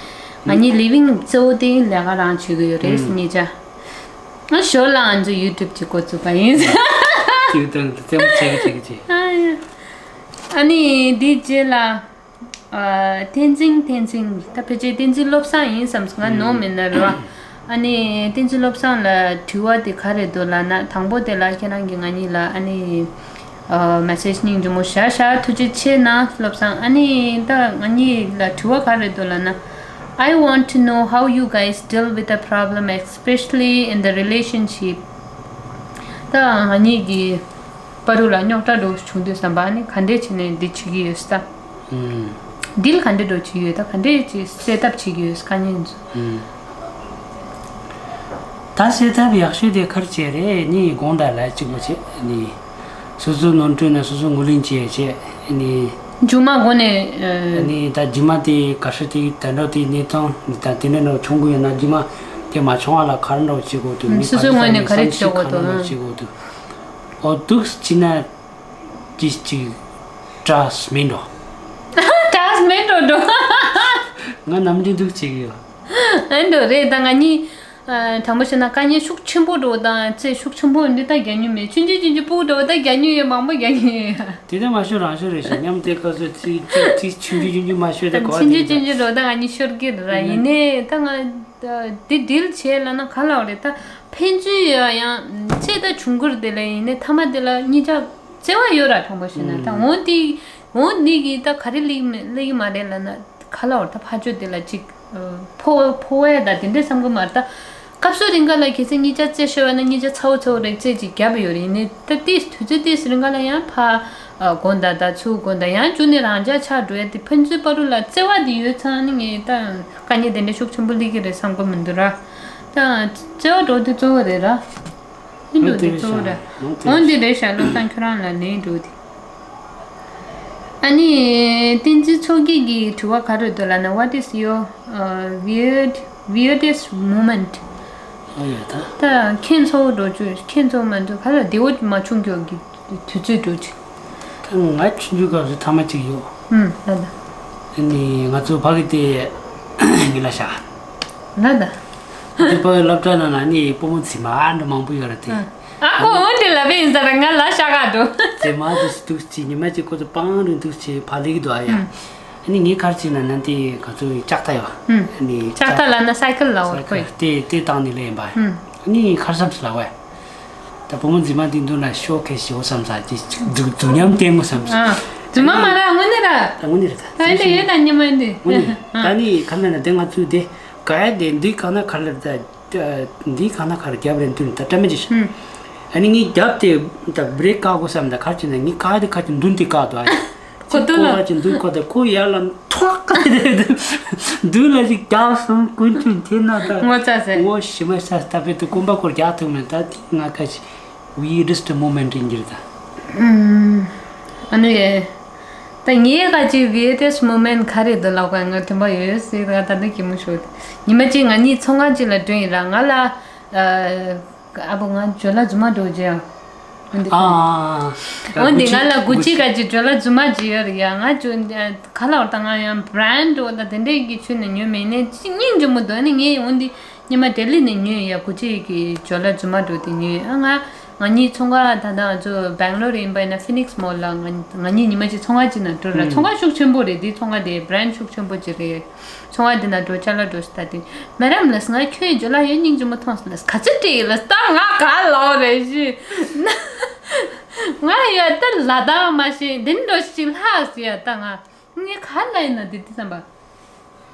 ང་གཉིས་ལི་ཝིང་གཙོ་བོ་དེ་ལས་ཀ་རང་བྱེད་ཀྱི་ཡོད་རེད་གཉིས་ཆ། ང་ཞོར་ལ་ང་ཚོ་ཡུ་ཊུབ་ཅིག་འགོ་བཙུགས་པ་ཡིན། ཡུ་ཊུབ་ཙེ་མོ་བྱེད་ཀྱི་བྱེད་ཀྱི་བྱེད། ཨ་ནི་འདིའི་རྗེས་ལ། ཨ། བསྟན་འཛིན། བསྟན་འཛིན། ད་ཕལ་ཆེར་བསྟན་འཛིན་བློ་བཟང་ཡིན་བསམ་སོང་། ང་ནོར་མེད་ན་རོ། ཨ་ནི་བསྟན་འཛིན་བློ་བཟང་ལ་དྲི་བ་དེ་ག་རེ་འདུག་ལབ་ན། དང་པོ་དེ་ལ་ཁྱེད་རང་གིས་ང་གཉིས་ལ་ཨ་ནི། ཨ། མེ་སེཇ་སྙིང་རྗེ་མོ་བཞག་ཤག་ཐུགས་རྗེ་ཆེ་གནང་བློ་བཟང་། ཨ་ནི་ད་ང་གཉིས་ལ་དྲི་བ་ག་རེ་འདུག་ལབ་ན། I want to know how you guys deal with the problem, especially in the relationship. ད་ང་གཉིས་ཀྱི་བར་དུ་ལ་རྙོག་དྲ་འདྲ་བྱུང་དུས་ཙམ་པ་ཨ་ནི་ག་འདྲས་བྱས་ནས་འདི་བྱེད་ཀྱི་ཡོད་ས། ཨུམ། འདི་ལ་ག་འདྲ་འདྲ་བྱེད་ཀྱི་ཡོད། ད་ག་འདྲས་ཅིག་སེ་ཊབ་བྱེད་ཀྱི་ཡོད་དཀའ་ངལ་ཚོ། ཨུམ། ད་སེ་ཊབ་ཡག་ཤོས་དེ་ག་རེ་བྱས་རེད། ནི་དགོང་དག་ལ་གཅིག་པོ་བྱས་ནི། སོ་སོའི་ནོར་འཁྲུལ་ན་སོ་སོ་ངོས་ལེན་བྱས་བྱས་ནི། མཇུག་མ་འགོ་ནས། ཨ། ནི་ད་རྗེས་མ་དེ་ག་ཤེད་དེ་ད་འགྲོ་དེ་གནས་སྟངས་ནི་ད་དེ་འདྲ་འདྲ་བྱུང་གི་ཡོད་ན་རྗེས་མ་དེ་མ་བྱུང་བ་ལ་ག་རེ་འདྲ་བྱེད་དགོས་འདུག་ནི་སོ་སོའི་ངོས་ནས་ག་རེ་བྱེད་དགོས་འདུག་བསམ་ཤེས་ག་རེ་འདྲ་བྱེད་དགོས་འདུག་འོ་འདུག་སེ་བྱས་ན། ཅི་ཅིག་ཏྲས་མེད་འགྲོ། ཏྲས་མེད་འགྲོ་འགྲོ། ང་ནམ་རྒྱུན་འདུག་བྱེད་ཀྱི་ཡོད། ཨེ་འགྲོ་རེད་ད་ང་གཉིས། ཨ། དྲང་པོ་བཤད་ན་དཀའ་ངལ་ཤུགས་ཆེན་པོ་འགྲོ་དང་ཚེ་ཤུགས་ཆེན་པོ་འདི་ད་རྒྱག་མྱོང་མེད། ཆུང་ཆུང་ཆུང་ཆུང་སྤུ་གུ་འགྲོ་ད་རྒྱག་མྱོང་ཡོད། མང་པོ་རྒྱག་མྱོང་ཡོད། དེ་དོན་མ་ཤོད་རང་ཤོད་རེད་ཤག་སྙམ། དེ་སྐབས་སུ་ཚིག་ཚིག་ཚིག་ཆུང་ཆུང་ཆུང་ཆུང་མ་ཤོད་ད་གོ་བ། ཆུང་ཆུང་ཆུང་ཆུང་འགྲོ་ད་ང་གཉིས་ཤོར་གི་རེད་ར། ཡིན་ནའི་ད་ང་དེ་ཌིལ་བྱས་ལབ་ན་ག་ལབ་རེད། ད་ཕན་ཚུན་ཡང་ཚེ་ད་ཆུང་ཀུར་དེ་ལ་ཡིན་ནའི་མཐའ་མ་དེ་ལ་གཉིས་ཆ་བརྩེ་བ་ཡོད་ར། དྲང་པོ་བཤད་ན་ད་འོ་དེ་འོ་འདི་གི་ད་ག་རེ་ལེགས་མེད་ལེགས་མ་རེད་ལབ་ན། ག་ལབ་རེད། ད་ཕར་ཕྱོགས་དེ་ལ་ཅིག་ཕོ་ཕོ་བས་ད་དེ་འདྲས་བསམ་གི་མ་རེད། ད་སྐབས་སུ་རིང་ག་ལ་གལ་སྲིད་གཉིས་ཆ་རྩེ་ཤོར་བ་ན་གཉིས་ཆ་ཚ་བོ་ཚ་བོ་རེད་རྩེ་ཅིག་བརྒྱབ་ཡོད་རེད། ཡིན་ནའི་ད་ཏིས་དུས་ཚོད་ཏིས་རིང་ག་ལ་ཡང་ཕ་དགོན་ད་ད་ཚུར་དགོན་ད་ཡང་བཅུག་ནས་རང་ཅག་ཆགས་འགྲོ་ཡ་དེ་ཕན་ཚུན་བར་དུ་ལ་བརྩེ་བ་དེ་ཡོད་ཙང་ནི་ངས་ད་དཀའ་ངལ་དེ་འདྲས་ཤུགས་ཆེན་པོ་སླེབས་ཀྱི་རེད་བསམ་གི་མི་འདུག་ར། ད་བརྩེ་བ་འགྲོ་དེ་གཙོ་བོ་རེད་ར། ཨེ་འགྲོ་དེ་གཙོ་བོ་རེད། འོ་འདི་རེད་ཤག་བློ་བཟང་ཁྱོད་རང་ལ་ལན་འགྲོ་དེ། ཨ་ནི་བསྟན་འཛིན་མཚོ་རྒྱལ་གྱི་དྲི་བ་ག་རེ་འདུག་ལབ་ན། What is your uh, weird weirdest moment? ཨ་ཡོད་ད། ད་ཁྱེད་ཚོ་འགྲོ་རྒྱུ་ཁྱེད་ཚོ་མ་འདུག་ག་ལ་བདེ་བོ་མ་བྱུང་རྒྱུ་གི་དུས་ཚོད་འགྲོ་རྒྱུ། ད་ང་ཆུང་ཆུང་སྐབས་སུ་ཐ་མ་གཅིག་ཡོད། ཨུམ་ལ་ལ། ཨ་ནི་ང་ཚོ་ཕ་གི་དེ་ངི་ལ་ཤ། ལ་ལ། དེ་ཕ་གི་སློབ་གྲྭ་ནང་ན་ནི་སྤོ་མོ་ཚི་མ་འདྲ་མང་པོ་ཡོད་ར་དེ། ཨ་ཁོ་འོན་ཏེ་ལབ་པ་ཡིན་ས་ར། ང་ལ་ཤ་ག་འགྲོ། ཚི་མ་དུ་སི་དུ་སི་ཉི་མ་གཅིག་ཁོ་ཚོ་པང་རིང་དུ་སི་ཕ་ལི་གི་དུ་ཨ་ཡ། ཨུམ། ཨ་ནི་ངའི་ཁར་ཅིག་ན་ན་དེ་ག་ཚོད་ལྕགས་རྟ་ཡོད། ཨ་ནི་ལྕགས་རྟ་ལ་ན་སའི་ཀལ་ལ་འོར་ཁོ་ཡི། དེ་དེ་བཏང་ནས་ལས་ཡིན་པ། ཨ་ནི་ཁར་བསམ་སི་ལ་བས། ད་བུ་མོ་རྫུན་མ་འདི་འདུག་ན་ཤོག་ཁེ་ཞེ་བོ་བསམ་ས་ཅི་རྫུན་རྫུན་ཉམས་བསྟན་དགོས་བསམ་ས། ཨ། རྫུན་མ་མ་ར་དངོས་གནས་ར། ད་དངོས་གནས་རེད་ད། ད་ཨེ་འདྲ་ཡོད་ད་ཉི་མ་འདི། དངོས་གནས་ད་ནི་ཁ་ན་ན་དེ་ང་ཚོས་དེ་ག་ཡ་དེ་འདི་ག་ན་ག་ལ་ད་འདི་ག་ན་ག་ར་རྒྱབ་རེད་འདུག་ད་བཀྲ་མི་ཅི་ཤི། ཨ་ནི་ངས་རྒྱབ་དེ་ད་བྲེག་བཀག་དགོས་བསམ་ད་ག་ཅི་ན་ངས་ག་དེ་ག་ཅི་མདུན་དེ་བཀག་འདུག་ཨ། ཁོ་ཏོ་ལ་ཅིག་འདུག་ཁོ་ད་ཁོ་ཡར་ལ་ཐོག་འདུག་ལ་ཞིག་རྒྱག་སོང་ཀུན་ཀུན་དེ་ན་ད་ངོ་ཚ་ཟེར། ངོ་ཞི་མ་ཤ་སྟ་པེ་དུ་ཀུན་པ་ཁོར་རྒྱག་ཐུབ་མེད་ད་དེ་ང་ཁ་ཞིག་weirdest moment ཡིན་གྱི་རེད་ད། ཨ་ནི་ད་ངའི་ཁ་ཅིག་weirdest moment ག་རེ་འདུག་ལབ་ག་ང་དྲན་པ་ཡོད་སྲིད་ད་ད་འདི་གི་མོ་ཤོད། ཉི་མ་གཅིག་ང་གཉིས་ཚོང་ཁང་གཅིག་ལ་འགྲོ་ཡིན་ར། ང་ལ་ཨ་བོ་ང་ཇོ་ལ་རྫུན་མ་འགྲོ་རྒྱུ་ཡང་། འོན་ཏེ་ཨ་ཨ་ཨ། འོན་ཏེ་ང་ལ་གུ་ཅི་ག་ཅི་ཇོ་ལ་རྫུན་མ་ཅི་ཡོད་རེད་ཡ། ང་ཇོ་ག་ལ་བར་ད་ང་ཡང་brand འོ་ད་དེ་འདྲས་ཀྱི་ཆུ་ནས་ཉོས་མེད་ནས་ཅི་སྙིང་རྗེ་མོ་འདུག་ཨ་ནི་ངས་འོན་ཏེ་ཉི་མ་ལྡི་ལི་ནས་ཉོས་ཡ་གུ་ཅི་གི་ཇོ་ལ་རྫུན་མ་འགྲོ་དེ་ཉོས་ཨ། ང་ང་གཉིས་ཚོང་ཁང་ད་ལྟ་ང་ཚོ་Bangalore ཡིན་པ་ཡིན་ན་Phoenix Mall ལ་ང་ང་གཉིས་ཉི་མ་གཅིག་ཚོང་ཁང་གཅིག་ནང་འགྲོ་ར། ཚོང་ཁང་ཤུགས་ཆེན་པོ་རེད། དེ་ཚོང་ཁང་དེ་brand ཤུགས་ཆེན་པོ་ཅིག་རེད། ཚོང་བ་འདི་ན་འགྲོ་ཅ་ལག་འགྲོ་ཞིག་ལྟ་དུས། མེ་རམ་ལགས་ང་ཁྱོད་ཇོ་ལ་ཡོད་སྙིང་རྗེ་མོ་མཐོང་སོང་ལགས། ག་ཚོད་སྤྲད་ཡོད་ལགས། ད་ང་ག་ལོག་རེད་ཞུ། ང་ཡོད་ད་ལ་དྭགས་མ་ཤེས་འདི་འགྲོ་ཞིག་ལྷག་ཟེར་ཡ་ད་ང་ངས་ག་ལ་ཡིན་ན་དེ་དེ་བསམ་པ།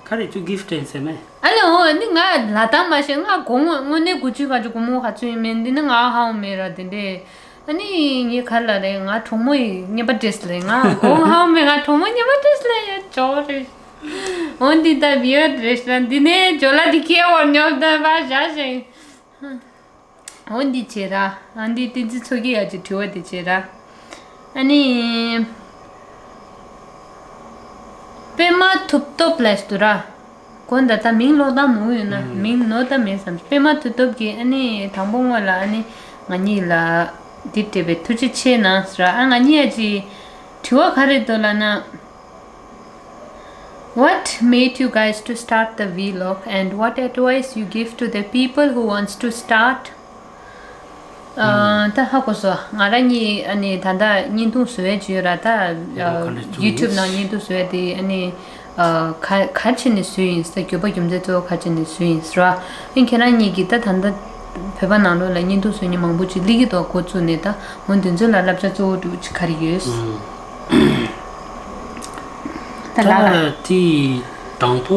ག་རེ་ཅུ་gift ཡིན་ཟེར་མེད། ཨ་ལེ་འོ་ནི་ང་ལ་དྭགས་མ་ཤེས། ང་དགོང་དངོས་གནས་དགུ་བཅུ་ག་ཅུ་དགོང་མོ་ག་ཚོད་ཡིན་མིན་འདི་ནི་ང་ཧ་གོ་མེད་ར་དེ་འདྲས། ཨ་ནི་ངས་ག་ལ་རེད། ང་གྲོགས་མོ་ཡི་རྔན་པ་dress ལེན། ང་དགོང་ཧ་གོ་མེད། ང་གྲོགས་མོ་རྔན་པ་dress ལེན་ཡ་ཅོག་རེད། འོ་འདི་ལྟ་བུའི་རེད་ཤག་འདི་ནས་ཇོ་ལ་འདི་ཁྱེར་བར་ཉོབ་ད་བ་བཞག་ཞིང་། འོ་འདི་བྱེད་ར། ཨ་འདི་བསྟན་འཛིན་མཚོ་རྒྱལ་ཡ་གྱི་དྲི་བ་འདི་བྱེད་ར། ཨ་ནི། པད་མ་ཐུབ་སྟོབས་ལས་དུ་ར། དགོན་ད་ལྟ་མིང་ཀློག་སྟངས་མང་པོ་ཡོད་ན་ཨུམ། མིང་ནོར་ད་མེད་བསམ། པད་མ་ཐུབ་སྟོབས་ཀྱིས་ཨ་ནི་དང་པོ་སྔོན་ལ་ཨ་ནི་ང་གཉིས་ལ་འདི་སྤྲད་པའི་ཐུགས་རྗེ་ཆེ་གནང་ཟེར་ར། ཨ་ང་གཉིས་ཡ་གྱི་དྲི་བ་ག་རེ་འདུག་ལབ་ན། What made you guys to start the vlog and what advice you give to the people who wants to start? ཨ་ད་ཧ་གོ་སོང་། ང་རང་གཉིས་ཨ་ནི་ད་ལྟ་བརྙན་ཐུང་བཟོ་ཡས་ཅིག་ཡོད་ར། ད་ཨ་ཡོ་ག་འདྲ་བཟོ་YouTube ཡིན། ནང་བརྙན་ཐུང་བཟོ་ཡས་དེ་ཨ་ནི་ཨ་ག་ག་བྱས་ནས་བཟོས་ཡིན་ཟེར། དགོས་པ་རྒྱུ་མཚན་གཙོ་བོ་ག་བྱས་ནས་བཟོས་ཡིན་ཟེར་བ། ཨ་ནི་ཁྱེད་རང་གཉིས་ཀྱིས་ད་ད་ལྟ་བོད་པ་ནང་ལོགས་ལ་བརྙན་ཐུང་བཟོ་མཁན་མང་པོ་ཅིག་སླེབས་ཀྱི་འདུག་འགོ་བཙུགས་ནས། ད་འོ་འདི་ཚོ་ལ་བསླབ་བྱ་གཙོ་བོ་འདྲ་བོ་ཅིག་ག་རེ་ཡོད། ཨུམ། ད་ལ་ལ། ད་དེ་དང་པོ་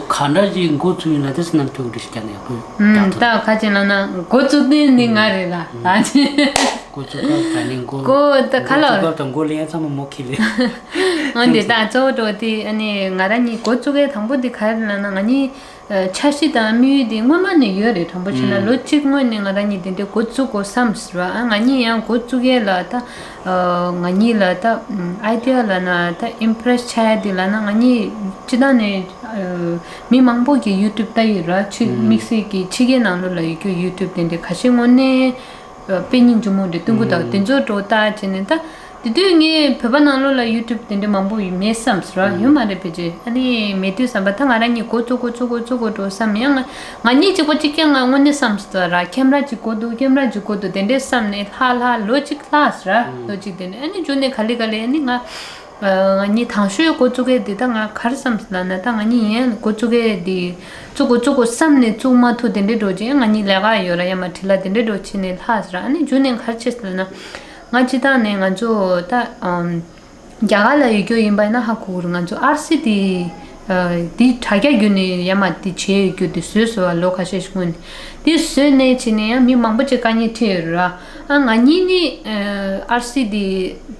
ག་འདྲ་ཞིག་འགོ་བཙུགས་ཡིན་ལ་དེ་སུ་ནམ་ཐུག་འདྲ་ཞིག་ཀྱང་ཡག་པོ་ཡོད། ཨུམ། ད་ད་ག་ཅི་ལབ་ན་འགོ་བཙུགས་དོན་ནི་ང་རེད་ལ། ཨུམ། ད་ཅི། འགོ་བཙུགས་སྐབས་ད་ནི་འགོ་འགོ་ད་ག་ལ། འགོ་བཙུགས་སྐབས་དང་འགོ་ལེན་ཡ་ཚང་མ་མོ་ཁེ་ལེ། འོན་ཏེ་ད་གཙོ་བོ་འདྲ་བོ་དེ་ཨ་ནི་ང་རང་གཉིས་འགོ་བཙུགས་ཡས་དང་པོ་དེ་ག་རེ་ལབ་ན། ང་གཉིས་འཆར་གཞི་དང་དམིགས་ཡུལ་དེ་སྔོན་མ་ནས་ཡོད་རེད། དྲང་པོ་བྱས་ན་ཨུམ། ལོ་གཅིག་སྔོན་ནས་ང་རང་གཉིས་དེ་འདྲའི་འགོ་བཙུགས་དགོས་བསམ་ཟེར་བ། ཨ་ང་གཉིས་ཡང་འགོ་བཙུགས་ཡས་ལ་ད། ཨ་ང་གཉིས་ལ་ད་ཨམ་idea ལབ་ན་ད་impress བྱ་ཡ་དེ་ལབ་ན། ང་གཉིས་སྤྱིར་བཏང་ནས་ཨ་མི་མང་པོ་གིས་YouTube ལྟ་ཡི་ར། ཕྱི་ཨུམ། དམིགས་བསལ་གྱི་ཕྱི་རྒྱལ་ནང་ལོགས་ལ་ཡོད་རྒྱུ་YouTube དེ་འདྲ་ཁ་ཤས་དངོས་གནས་ཨ་དཔེ་སྙིང་རྗེ་མོ་འདྲ་སྟོན་གི་འདུག་ཨུམ། དེ་ཚོ་འདྲ་བོ་ལྟ་བྱས་ནས་ད་ དེ་དུས་ངས་བོད་པ་ནང་ལོགས་ལ་ཡུ་ཊུབ་དེ་འདྲ་མང་པོ་ཡོད་མེད་བསམ་སོང་ར། ཡོད་མ་རེད། ཕལ་ཆེར་ཨ་ནི་མེད་དུས་བསམ་པ། ད་ང་རང་གཉིས་འགོ་བཙུགས་འགོ་བཙུགས་འགོ་བཙུགས་འགོ་འགྲོ་བསམ། ཡང་ང་ང་གཉིས་གཅིག་པ་གཅིག་རྐྱང་ང་དངོས་གནས་བསམ་སོང་ར། ཁེམ་ར་གཅིག་དགོས་འདུག་ཁེམ་ར་གཅིག་དགོས་འདུག་དེ་འདྲས་བསམ་ནས་ལྷག་ལྷག་ལོ་གཅིག་ལྷག་སོང་ར། ལོ་གཅིག་དེ་འདྲས། ཨ་ནི་མཇུག་ནས་ག་ལེ་ག་ལེ་ཨ་ནི་ང་ང་གཉིས་དང་ཤོས་འགོ་བཙུགས་མཁན་དེ་ད་ང་ག་རེ་བསམ་སོང་ལབ་ན། ད་ང་གཉིས་ཡན་འགོ་བཙུགས་མཁན་དེ་བཙུགས་དགོས་བཙུགས་དགོས་བསམ་ནས་བཙུགས་མ་ཐུབ། དེ་འདྲས་འགྲོ་ཅིག་ང་གཉིས་ལས་ཀ་ཡོད་ར། ཡ་མ་བྲིས་ལ་དེ་འདྲས་འགྲོ་བྱས་ནས་ལྷག་སོང་ར། ཨ་ནི་མཇུག་ནས་ག་རེ་བྱས་སོང་ལབ་ན། ང་སྤྱིར་བཏང་ནས་ང་ཚོ་ད་ཨམ། རྒྱ་གར་ལ་ཡོད་རྒྱུ་ཡིན་པ་ཡིན་ན་ཧ་གོ་གི་རེད། ང་ཚོ་ཨར་སི་དེ་ཨ་དེ་དྲ་རྒྱ་བརྒྱུད་ནས་ཡ་མ་དེ་བྱས་ཡོད་རྒྱུ་དེ་བཟོས་སོང་བ། ལོ་ཁ་ཤས་ཤིག་སྔོན་ནས་དེ་བཟོས་ནས་བྱས་ནས་ཡང་མི་མང་པོ་ཅིག་དཀའ་ངལ་འཕྲད་ཡོད་རེད་ར། ཨ་ང་གཉིས་ནི་ཨ་ཨར་སི་དེ་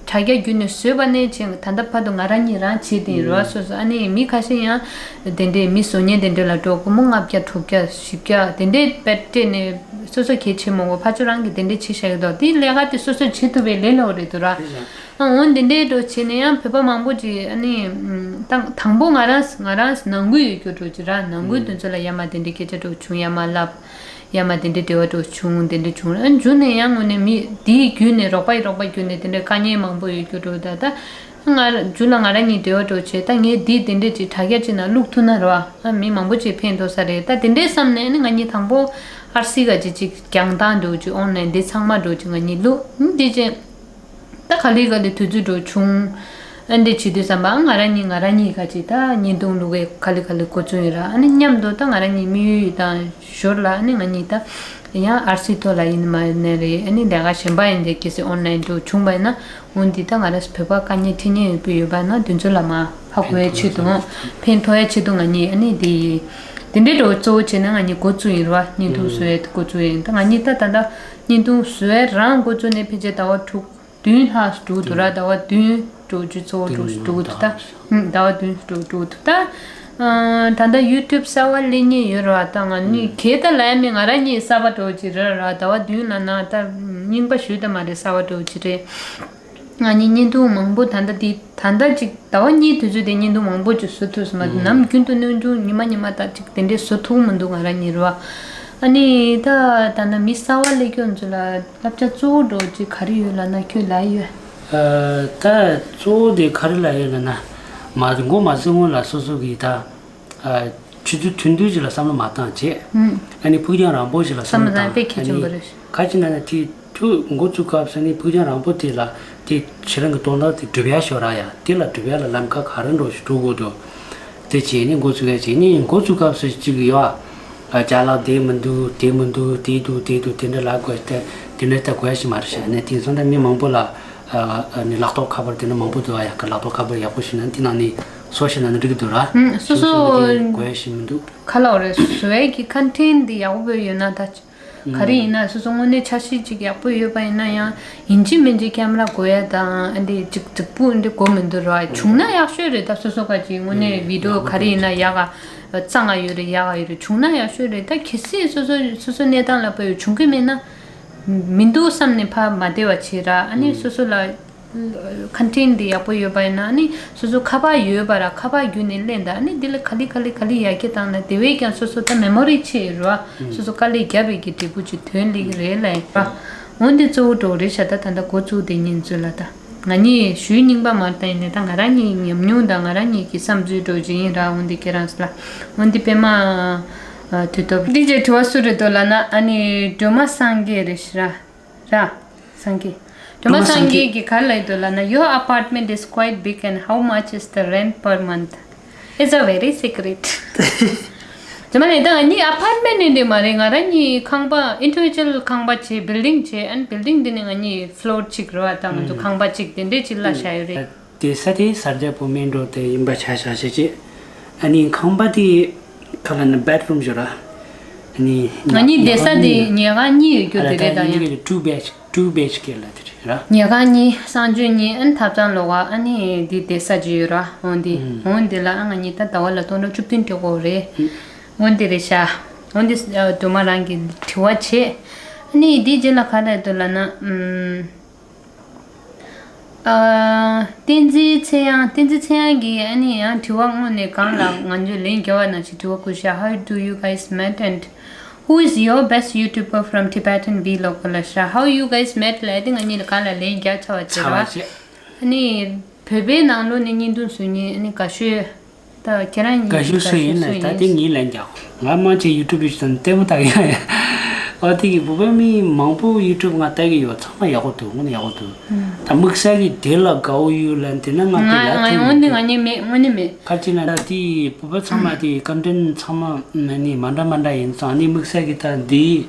དྲ་རྒྱ་བརྒྱུད་ནས་བཟོས་པ་ནས་བྱས་ད་ལྟ་བར་དུ་ང་རང་གཉིས་རང་བྱས་བསྡད་ཡིན་རེད་བ། སོ་སོ་ཨ་ནི་མི་ཁ་ཤས་ཡང་དེ་འདྲའི་མི་བཟོ་མཁན་དེ་འདྲ་ལ་འགྲོ། སྒོར་མོ་ལྔ་བརྒྱ་དྲུག་བརྒྱ་བཞི་བརྒྱ་དེ་འདྲའི་དཔེ་སྤྲད་ནས་སོ་སོ་གལ་ཆེ་མང་པོ་ཕར་ཚུར་རང་གིས་དེ་འདྲའི་བྱས་བཞག་གི་འདུག་དེ་ལས་ཀ་དེ་སོ་སོས་བྱེད་ཐུབ་པའི་ལས་སླ་པོ་རེད་འདུག་ར། ཨ་འོ་འདི་འདྲའི་འགྲོ་བྱས་ནས་ཡང་བོད་པ་མང་པོ་ཅིག་ཨ་ནི་ཨམ་དང་དང་པོ་ང་རང་ང་རང་ནང་ཁུལ་ཡོད་རྒྱུ་འགྲོ་ཅིག་ར། ནང་ཁུལ་དེ་ཚོ་ལ་ཡ་མ་དེ་འདྲའི་སྐད་ཆ་འགྲོ་བྱུང་། ཡ་མ་ལབ། ཡ་མ་དེ་འདྲའི་འབྲེལ་བ་འགྲོ་བྱུང་། དེ་འདྲ་བྱུང་ར། ཨ་མཇུག་ནས་ཡང་དངོས་གནས་མི་དེའི་བརྒྱུད་ནས་རོགས་པ་ཡི་རོགས་པ་བརྒྱུད་ནས་དེ་འདྲའི་དཀའ་ངལ་མང་པོ་ཡོད་རྒྱུ་འགྲོ། ད་ད་ང་མཇུག་ལ་ང་རང་གཉིས་འབྲེལ་བ་འགྲོ་བྱས། ད་ངས་དེ་དེ་འདྲ་ཅིག་དྲ་རྒྱ་ཅིག་ནང་བླུག་ཐུབ་ན་ར། ཨ་མི་མང་པོ་ཅིག་ཕན་ཐོགས་ས་རེད། ད་དེ་འདྲའི་བསམ་ནས་ཨ་ནི་ང་གཉིས་དང་པོ་ཨར་སི་ག་ཅིག་ཅིག་རྒྱང་ཐག་འགྲོ་ཅིག་ཨོན་ལན་དེ་ཚང་མ་འགྲོ་ཅིག་ང་གཉིས་བླུག་ཨ་དེ་ཅིག་ད་ག་ལེ་ག་ལེ་དུས་ཚོད་འགྲོ་བྱུང་། ཨ་འདྲ་བྱེད་དུས་ཙམ་པ་ང་རང་གཉིས་ང་རང་གཉིས་ག་ཅིག་ད་བརྙན་ཐུང་བླུག་གི་ག་ལེ་ག་ལེ་འགོ་བཙུགས་ཡིན་ར། ཨ་ནི་མཉམ་དུ་ད་ང་རང་གཉིས་དམིགས་ཡུལ་དང་ཞོར་ལ་ཨ་ནི་ང་གཉིས་ད་ཡང་ཨར་སི་ཐོག་ལ་ཡིན་མ་ཡིན་ནའི་རེད། ཨ་ནི་ལས་ཀ་གཞན་པ་ཡིན་དེ་གལ་སྲིད་ཨོན་ལན་འགྲོ་བྱུང་བ་ཡིན་ན། འོན་ཏེ་ད་ང་རང་བོད་པ་དཀའ་ངལ་འཕྲད་མཁན་ཡོད་པ་ཡོད་པ་ན་དེ་ཚོ་ལ་མ་ཧ་གོ་ཡའི་ཆེད་དུ་ཕན་ཐོགས་ཡའི་ཆེད་དུ་ང་གཉིས་ཨ་ནི་དེ་དེ་འདྲའི་འགྲོ་གཙོ་བོ་བྱས་ན་ང་གཉིས་འགོ་བཙུགས་ཡིན་ར། བརྙན་ཐུང་བཟོ་ཡའི་འགོ་བཙུགས་ཡིན། ད་ང་གཉིས་ད་ད་ལྟ་བརྙན་ཐུང་བཟོ་ཡའི་རང་འགོ་བཙུགས་ནས་ཕལ་ཆེར་ཟླ་བ་དྲུག་བདུན་ལྷག་འགྲོ་འདུག་ར། ཟླ་བ་བདུན་འགྲོ་རྒྱུ་གཙོ་བོ་འགྲོ་འགྲོ་འདུག་ད་ཟླ་བ་བདུན་འགྲོ་འགྲོ་འདུག་ད་ད་ལྟ་ཡུ་ཊུབ་གསར་པ་སླེབས་མཁན་ཡོད་ར། ད་ང་གཉིས་གལ་ཏེ་ལབ་ཡ་མེད། ང་རང་གཉིས་གསར་པ་འགྲོ་གི་རེད་ར། ཟླ་བ་བདུན་ལབ་ན་ད་རྙིང་པ་ཞུས་ད་མ་རེད། གསར་པ་འགྲོ་གི་རེད། ང་གཉིས་བརྙན་ཐུང་མང་པོ་ད་ལྟ་འདི་ད་ལྟ་ཅིག་ཟླ་བ་གཉིས་དུས་ཚོད་དེ་བརྙན་ཐུང་མང་པོ་ཅིག་བཟོ་ཐུབ་སོང་། ནམ་རྒྱུན་དུ་སྣོན་ཆུང་ཉི་མ་ཉི་མ་ད་ཅིག་དེ་འདྲས་བཟོ་ཐུབ་མི་འདུག་ང་རང་གཉིས་རེད་བ། ཨ་ནི་ད་ད་ནི་མི་གསར་པ་སླེབས་མཁན་ཚོ་ལ་བསླབ་བྱ་གཙོ་བོ་འདྲ་ཅིག་ག་རེ་ཡོད་ལབ་ན་ཁྱོད་ལ་ཡོད། ཨ་ད་གཙོ་བོ་དེ་ག་རེ་ལབ་ཡོད་ལབ་ན། མ་འགོ་མ་བཙུགས་སྔོན་ལ་སོ་སོ་གིས་ད་ཨ་ཆུ་ཚོད་ཐུང་ཐུང་ཅིག་ལ་བསམ་བློ་མ་བཏང་བྱས། ཨ་ནི་ཕུགས་རྒྱང་རིང་པོ་ཞིག་ལ་བསམ་བློ་བཏང་། དཔེ་གལ་ཆེན་པོ་རེད། ག་ཅི་ན་ན་དེ་ཐུགས་འགོ་བཙུགས་སྐབས་སུ་ནི་ཕུགས་རྒྱང་རིང་པོ་དེ་ལ་དེ་ཁྱེད་རང་གི་དོན་དག་དེ་སྒྲུབ་ཡ་ཤོག་ར་ཡ། དེ་ལ་སྒྲུབ་ཡ་ལ་ལམ་ཁ་ག་རེ་འགྲོ་ཞིག་འགྲོ་དགོས་འདུག་དེ་བྱས་ནས་འགོ་བཙུགས་ཡ་བྱས་ནས་འགོ་བཙུགས་སྐབས་སུ་གཅིག་ཡོད་ཨ། ཅ་ལག་དེ་མི་འདུག་དེ་མི་འདུག་དེ་འདུག་དེ་འདུག་དེ་འདྲ་ལ་དགོས་ཏེ་དེ་འདྲ་ལྟ་དགོས་ཡ་ཞིག་མ་རེད་ཤག་ནས་དེང་སང་ད་མི་མང་པོ་ལ་ཨ་ནི་ལག་ཐོགས་ཁ་པར་དེ་འདྲ་མང་པོ་འདུག་ཨ། ཡ་གི་ལག་ཐོགས་ཁ་པར་ཡག་པོ་ཞིག་ན་དེ་ནང་ནས་བཟོ་ཤེས་ན་ནི་འགྲིག་གི་འདུག་ར། སོ་སོ་དེ་དགོས་ཡ་ཞིག་མི་འདུག་ག་ལ་བ་རེད། བཟོ་ཡས་ཀྱི་ཁོན་ཊེན་ཊི་འདི་ཡག་པོ་ཡོད་ན་ད་ག་རེ་ཡིན་ན་སོ་སོ་དངོས་གནས་འཆར་གཞི་ཅིག་ཡག་པོ་ཡོད་པ་ཡིན་ན་ཡང་ཡིན་གཅིག་མིན་གཅིག་ཀེམ་ར་དགོས་ཡ་དང་ཨ་འདི་ཅིག་རྫིག་པོ་འདི་དགོས་མི་འདུག་ར། བྱུང་ན་ཡག་ཤོས་རེད། ད་སོ་སོ་ག་ཅིག་དངོས་གནས་བི་ཌི་ཡོ་ག་རེ་ཡིན་ན་ཡག་ག་གཙང་ང་ཡོད་རེད། ཡག་ག་ཡོད་རེད། བྱུང་ན་ཡག་ཤོས་རེད། ད་གལ་སྲིད་སོ་སོ་སོ་སོ་གནས་སྟངས་ལ་བབ་ཡོད་བྱུང་གི་མེད་ན་མི་འདུག་བསམ་ནས་ཕར་མ་བསྡད་པ་བྱེད་ར། ཨ་ནི་སོ་སོ་ལ་ཁོན་ཊེན་ཊི་འདི་ཡག་པོ་ཡོད་པ་ཡིན་ན་ཨ་ནི་སོ་སོ་ཁ་པར་ཡོད་པ་ར། ཁ་པར་བརྒྱུད་ནས་ལེན་ད། ཨ་ནི་འདི་ལ་ག་ལེ་ག་ལེ་ག་ལེ་ཡར་རྒྱས་བཏང་ན་དེ་བས་ཀྱང་སོ་སོ་ད་མེ་མོ་རི་ཆེ་ཡོད་ར། སོ་སོ་དཀའ་ལས་བརྒྱབ་པའི་གི་འབྲས་བུ་ཅིག་ཐོན་སླེབས་ཀྱི་རེད་ལབ་ཡིན་པ། འོན་ཏེ་གཙོ་བོ་འགྲོ་རེད་ཤག་ད་ད་ལྟ་འགོ་བཙུགས་དེ་ཉིན་ཚོད་ལ་ད་ང་གཉིས་ཞུས་རྙིང་པ་མ་རེད། ད་ཡིན་ནའི་ད་ང་རང་གཉིས་ཉམས་མྱོང་དང་ང་རང་གཉིས་ཀྱི་བསམ་ཚུལ་འགྲོ་ཅིག་ཡིན་ར། འོན་ཏེ་ཁྱེད་རང་ཚོ་ལ་འོན་ཏེ་པད་མ་དུས་སྟོབས་འདི་རྗེས་དྲི་བ་སུ་རེད་འདུག་ལབ་ན་ཨ་ནི་སྒྲོལ་མ་སངས་རྒྱས་རེད་ཤག་ར། ར། སངས་རྒྱས། སྒྲོལ་མ་སངས་རྒྱས་ཀྱིས་ག་རེ་ལབ་འདུག་ལབ་ན། Your apartment is quite big and how much is the rent per month? It's a very secret. རྗེས་མ་ནས་ད་ང་གཉིས་ཨ་པར་ཊི་མེན་ཊི་ནི་འདི་མ་རེད། ང་རང་གཉིས་ཁང་པ་ཨིན་ཌི་ཝི་ཇུ་ཨལ་ཁང་པ་བྱས་བིལ་ཌིང་བྱས། ཨན་བིལ་ཌིང་འདི་ནི་ང་གཉིས་ཕི་ལོར་གཅིག་རེད་བ། ད་ང་ཚོ་ཁང་པ་གཅིག་དེ་འདྲས་གཅིག་ལ་བཞག་ཡོད་རེད། དེ་ས་དེ་གཟར་རྒྱག་པོ་མེན་འགྲོ་དེ་ཡིན་པ་ཆ་བཞག་བྱས་བྱས། ཨ་ནི་ཁང་པ་དེ་ག་ལ་ནི་བེད་རུམ་ཞོ་ར། ཨ་ནི་ང་གཉིས་བསྡད་ས་དེ་ཉལ་ཁང་གཉིས་ཡོད་རྒྱུ་དེ་རེད། ད་ཡང་ཊུ་བེད་ཊུ་བེད་སྐེ་ལ་དེ་རེད་ར། ཉལ་ཁང་གཉིས་གསང་སྤྱོད་གཉིས་ཨན་ཐབ་ཚང་ལོགས་ཨ་ནི་འདི་བསྡད་ས་ཅིག་ཡོད་ར། འོན་ཏེ་འོན་ཏེ་ལ་ཨ་ང་གཉིས་ད་ཟླ་བ་ལ་སྟོང་ཕྲག་བཅུ་བདུན་སྤྲད་དགོས་རེད། འོན་ཏེ་རེད་ཤག་འོན་ཏེ་སྒྲོལ་མ་རང་གི་དྲི་བ་བྱས། ཨ་ནི་འདི་རྗེས་ལ་ག་རེ་འདུག་ལབ་ན། ཨ། བསྟན་འཛིན་ཚེ་དབྱངས། བསྟན་འཛིན་ཚེ་དབྱངས་ཀྱིས་ཨ་ནི་ཡང་དྲི་བ་དངོས་གནས་གང་ལ་ང་ཚོས་ལན་བརྒྱབ་པ་ནང་བཞིན་དྲི་བ་བཀོད་ཤག How do you guys met and who is your best YouTuber from Tibetan vlog ལབ་ཤག How you guys met ལབ་དེ་ང་གཉིས་ལ་གང་ལ་ལན་བརྒྱབ་ཚར་བ་བྱེད་ར། ནི་བོད་པའི་ནང་ལོགས་ནས་བརྙན་ཐུང་བཟོ་མཁན་ནི་དགའ་ཤོས། ད་ཁྱེད་རང་ཡིན་དགའ་ཤོས་སུ་ཡིན་ན་ད་དེ་ངའི་ལན་རྒྱག་ང་མང་ཆེ་ཡུ་ཊུབ་བི་ཤི་དང་ལྟད་མོ་ལྟ་གི་ཡ། ཨོ་དེ་གི་བོད་པ་མི་མང་པོ་ཡུ་ཊུབ་ང་ལྟ་གི་ཡོད། ཚང་མ་ཡག་པོ་འདུག་དངོས་གནས་ཡག་པོ་འདུག་ད་དམིགས་བསལ་གྱི་དེ་ལ་དགའ་བོ་ཡོད་ལབ་དེ་ན་ང་དེ་ལ་ཐུག་མི་འདུག་དངོས་གནས་མེད། དངོས་གནས་མེད། ཁ་ཅིག་ན་ད་དེ་བོད་པ་ཚང་མ་དེ་ཀོན་ཊེན་ཊི་ཚང་མ་ནི་མ་འདྲ་མ་འདྲ་ཡིན་ཙང་ནི་དམིགས་བསལ་གྱི་ད་འདི།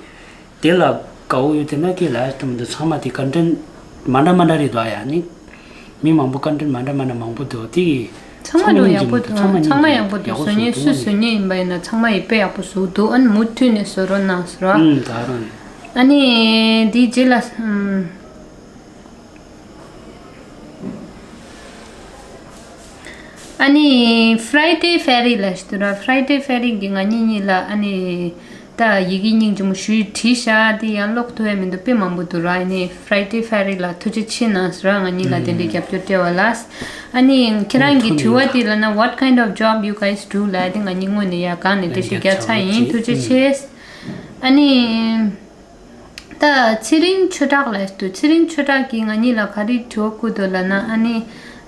དེ་ལ་དགའ་བོ་ཡོད་དེ་ན་ཁྱེད་ལ་ཡ་ལྟ་མི་འདུག་ཚང་མ་དེ་ཀོན་ཊེན་ཊི་མ་འདྲ་མ་འདྲ་རེད་འདུག་ཨ་ཡ་ནི། མི་མང་པོ་ཀོན་ཊེན་ཊི་མ་འདྲ་མ་འདྲ་མང་པོ་འདུག་དེ་གི་ཚང་མ་འགྲོ་ཡག་པོ་འདུག་ཚང་མ་ཡག་པོ་འདུག་བཟོ་མཁན་སུ་བཟོ་མཁན་ཡིན་པ་ཡིན་ན་ཚང་མ་ཡིད་དཔེ་ཡག་པོ་བཟོ་འདུག་ཨ་ནི་མུ་མཐུད་ནས་བཟོ་རོགས་གནང་ཟེར་བ། ཨུམ་ད་རང་། ཨ་ནི་དེའི་རྗེས་ལ་ཨུམ། ཨ་ནི་Friday Fairy ལ་ཞུ་དུས་ར། Friday Fairy གི་ང་གཉིས་གཉིས་ལ་ཨ་ནི་ད་ཡི་གེ་སྙིང་རྗེ་མོ་ཞུས་བྲིས་ཤག་དེ་ཡང་ཀློག་ཐུབ་ཡ་མི་འདུག་དཔེ་མང་པོ་འདུག་ར། ཨ་ནི་Friday Fairy ལ་ཐུགས་རྗེ་ཆེ་གནང་ཟེར་བ། ང་གཉིས་ལ་དེ་འདྲའི་རྒྱབ་སྐྱོར་སྤྲད་པ་ལ། ཨ་ནི་ཁྱེད་རང་གི་དྲི་བ་དེ་ལ་ན། What kind of job you guys do? ལབ་དེ་ང་གཉིས་དངོས་ནས་ཡ་གང་ནས་དེ་ཞིག་རྒྱག་ཚར་ཡིན། ཐུགས་རྗེ་ཆེ། ཨ་ནི། ད་ཚེ་རིང་ཆོས་གྲགས་ལབ་འདུག་ཚེ་རིང་ཆོས་གྲགས་ཀྱིས་ང་གཉིས་ལ་ག་རེ་དྲི་བ་བསྐུར་འདུག་ལབ་ན། ཨ་ནི་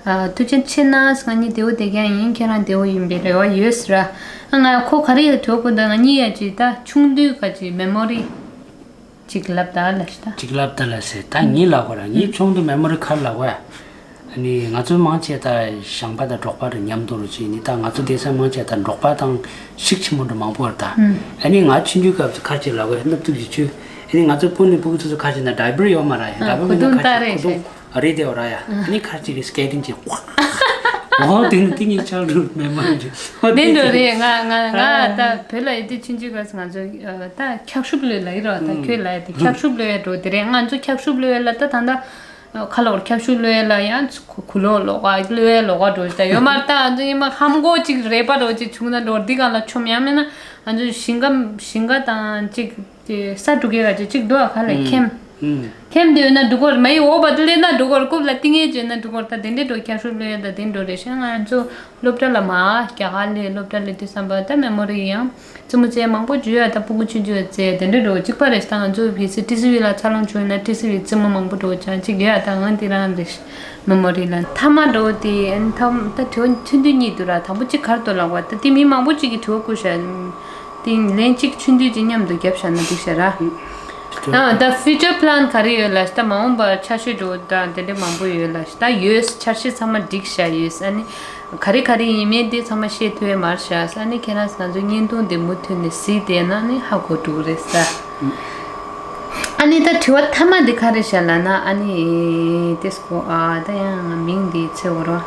ཨ་ཐུགས་རྗེ་ཆེ་གནང་། ང་གཉིས་བདེ་པོ་བསྡད་མཁན་ཡིན། ཁྱེད་རང་བདེ་པོ་ཡིན་པའི་རེ་བ་ཡོད་ཟེར་ར། ཨ་ང་ཁོ་ག་རེ་ལ་དྲི་བ་བསྐུར་འདུག་ང་གཉིས་ཡ་ཅིག་ད་ཆུང་དུས་ག་ཅིག་མེ་མོ་རི་ཅིག་ལབ་ད་ལབ་ཤི་ད། ཅིག་ལབ་ད་ལབ་ཟེར། ད་ངའི་ལབ་དགོས་ར། ངའི་ཆུང་དུས་མེ་མོ་རི་ག་རེ་ལབ་དགོས་ཡ། ཨ་ནི་ང་ཚོ་མང་ཆེ་ད་ཞང་པ་དང་འབྲོག་པ་རུ་མཉམ་དུ་རུ་བྱས་ནི། ད་ང་ཚོ་སྡོད་ས་མང་ཆེ་ད་འབྲོག་པ་དང་ཤུགས་ཆེན་པོ་འདྲ་མང་པོ་རེད་ད། ཨ་ནི་ང་ཆུང་ཆུང་སྐབས་སུ་ཁ་ཅིག་ལབ་དགོས་སྣབས་ཐུག་ཅིག་ཆུ། ཨ་ནི་ང་ཚོ་སྤུན་ནི་སྤུ་གུ་ཚོ་ཚོ་ཁ་ཅིག་ན་ཌའི་པར་ཡོད་མ་ར་ཡ། ཌའི་པར་མེད་ན་ཁ་ཅིག་ཁུ་ཐུང་རེད་དེ་བ་ར་ཡ། ཨ་ནི་ཁ་ཅིག་གི་སྐེ་ཏིང་ཅིག་ཨོ་དེ་ནི་དེ་ངའི་ཆགས་འགྲོ་མེད་མ་རེད། ཨོ་དེ་འདྲ་རེད། ང་ང་ང་ད་བོད་ལ་ཡོད་དུས་ཆུང་ཆུང་སྐབས་སུ་ང་ཚོ་ད་འཁྱག་ཤུབས་གློད་ལ་ཡིན་ར། ད་ཁྱོད་ལ་ཡ་དེ་འཁྱག་ཤུབས་གློད་ཡ་འགྲོ་དེ་རེད། ང་ཚོ་འཁྱག་ཤུབས་གློད་ཡ་ལ་ད་ད་ད། ཁ་ལོག་འཁྱག་ཤུབས་གློད་ཡ་ལ་ཡང་ཁུ་ལོག་ལོག་ག་གློད་ཡ་ལོག་ག་འགྲོ་ཞིག་ད་ཡོད་མ་རེད། ད་ང་ཚོ་ཉི་མ་ཧམ་གོ་ཅིག་རེད་པ་འགྲོ་ཅིག་བྱུང་ན་འགྲོ་འདི་ག་ལ་ཆོམ་ཡང་མེད་ན་ང་ཚོ་ཞིང་ཁ་ཞིང་ཁ་དང་ཅིག་ས་འབྲུ་གའི་ག་ཅིག་ཅིག་འདུག་ཨ། ཁ་ལ་ཁེམ་ཁེམ་དེ་ཡོད་ན་འགྲོ་གོ་རེད། མ་ཡི་འོག་པ་དུ་སླེབས་ན་འགྲོ་གོ་རེད། རྐུབ་ལ་ཏིང་ངེ་བྱས་ན་འགྲོ་གོ་རེད། ད་དེ་འདྲའི་འགྲོ་འཁྱག་ཤུབས་གློད་ཡ་ད་དེ་འགྲོ་རེད་ཤག་ང་ཚོ་སློབ་གྲྭ་ལ་མར་རྒྱ་གར་སླེབས། སློབ་གྲྭ་སླེབས་དུས་ཙམ་པ་ད་མེ་མོ་རི་ཡང་རྩེད་མོ་རྩེ་མང་པོ་བརྗོད་ཡ་ད་སྤུ་གུ་ཆུང་ཆུང་རྩེ་དེ་འདྲ་འགྲོ་གཅིག་པ་རེད། ད་ང་ཚོ་གལ་སྲིད་ཊི་སི་ཝི་ལ་འཚར་ལོངས་བྱུང་ཡོད་ན་ཊི་སི་ཝི་རྩེད་མོ་མང་པོ་འགྲོ་ཆགས་གཅིག་ཡོད་ཡ། ད་ང་འདི་རང་རེད་མེ་མོ་རི་ལ་མཐའ་མ་འགྲོ་དེ་ཨན་ཐམ་ད་དྲི་བ་ཐུང་ཐུང་གཉིས་འདུག་ར། དང་པོ་གཅིག་ག་རེ་འདུག་ལབ་པ་ད་དེ་མི་མང་པོ་གཅིག་གིས་དྲི་བ་བསྐུར་ཤག་དེ་ལན་གཅིག་ཆུང་དུས་ཀྱི་མཉམ་དུ་བརྒྱབ་བཞག་ན་འགྲིག་ཤག་ར། ཨ་ད་ཕིའུ་ཅར་པི་ལན་ག་རེ་ཡོད་ལབ་ཤག་ད་མ་འོངས་པར་ཆ་ཤས་འགྲོ་ད་དེ་འདྲ་མང་པོ་ཡོད་ལབ་ཤག་ད་ཡོད། འཆར་གཞི་ཚང་མ་འགྲིག་ཤག་ཡོད། ཨ་ནི་ག་རེ་ག་རེ་ཡིན་མིན་དེ་ཚང་མ་བཤད་ཐུབ་ཡ་མ་རེད་ཤག་ཨ་ནི་ཁྱེད་རང་ང་ཚོ་བརྙན་ཐུང་དེ་མུ་མཐུད་ནས་གཟིགས་བསྡད་ན་ནི་ཧ་གོ་འགྲོ་གི་རེད་ཤག་ཨ་ནི་ད་དྲི་བ་མཐའ་མ་འདི་ག་རེ་ཤག་ལབ་ན། ཨ་ནི་ཏེ་སྐོ་ཨ་ད་ཡང་ང་མིང་འདི་ཚེ་འོ་རོ།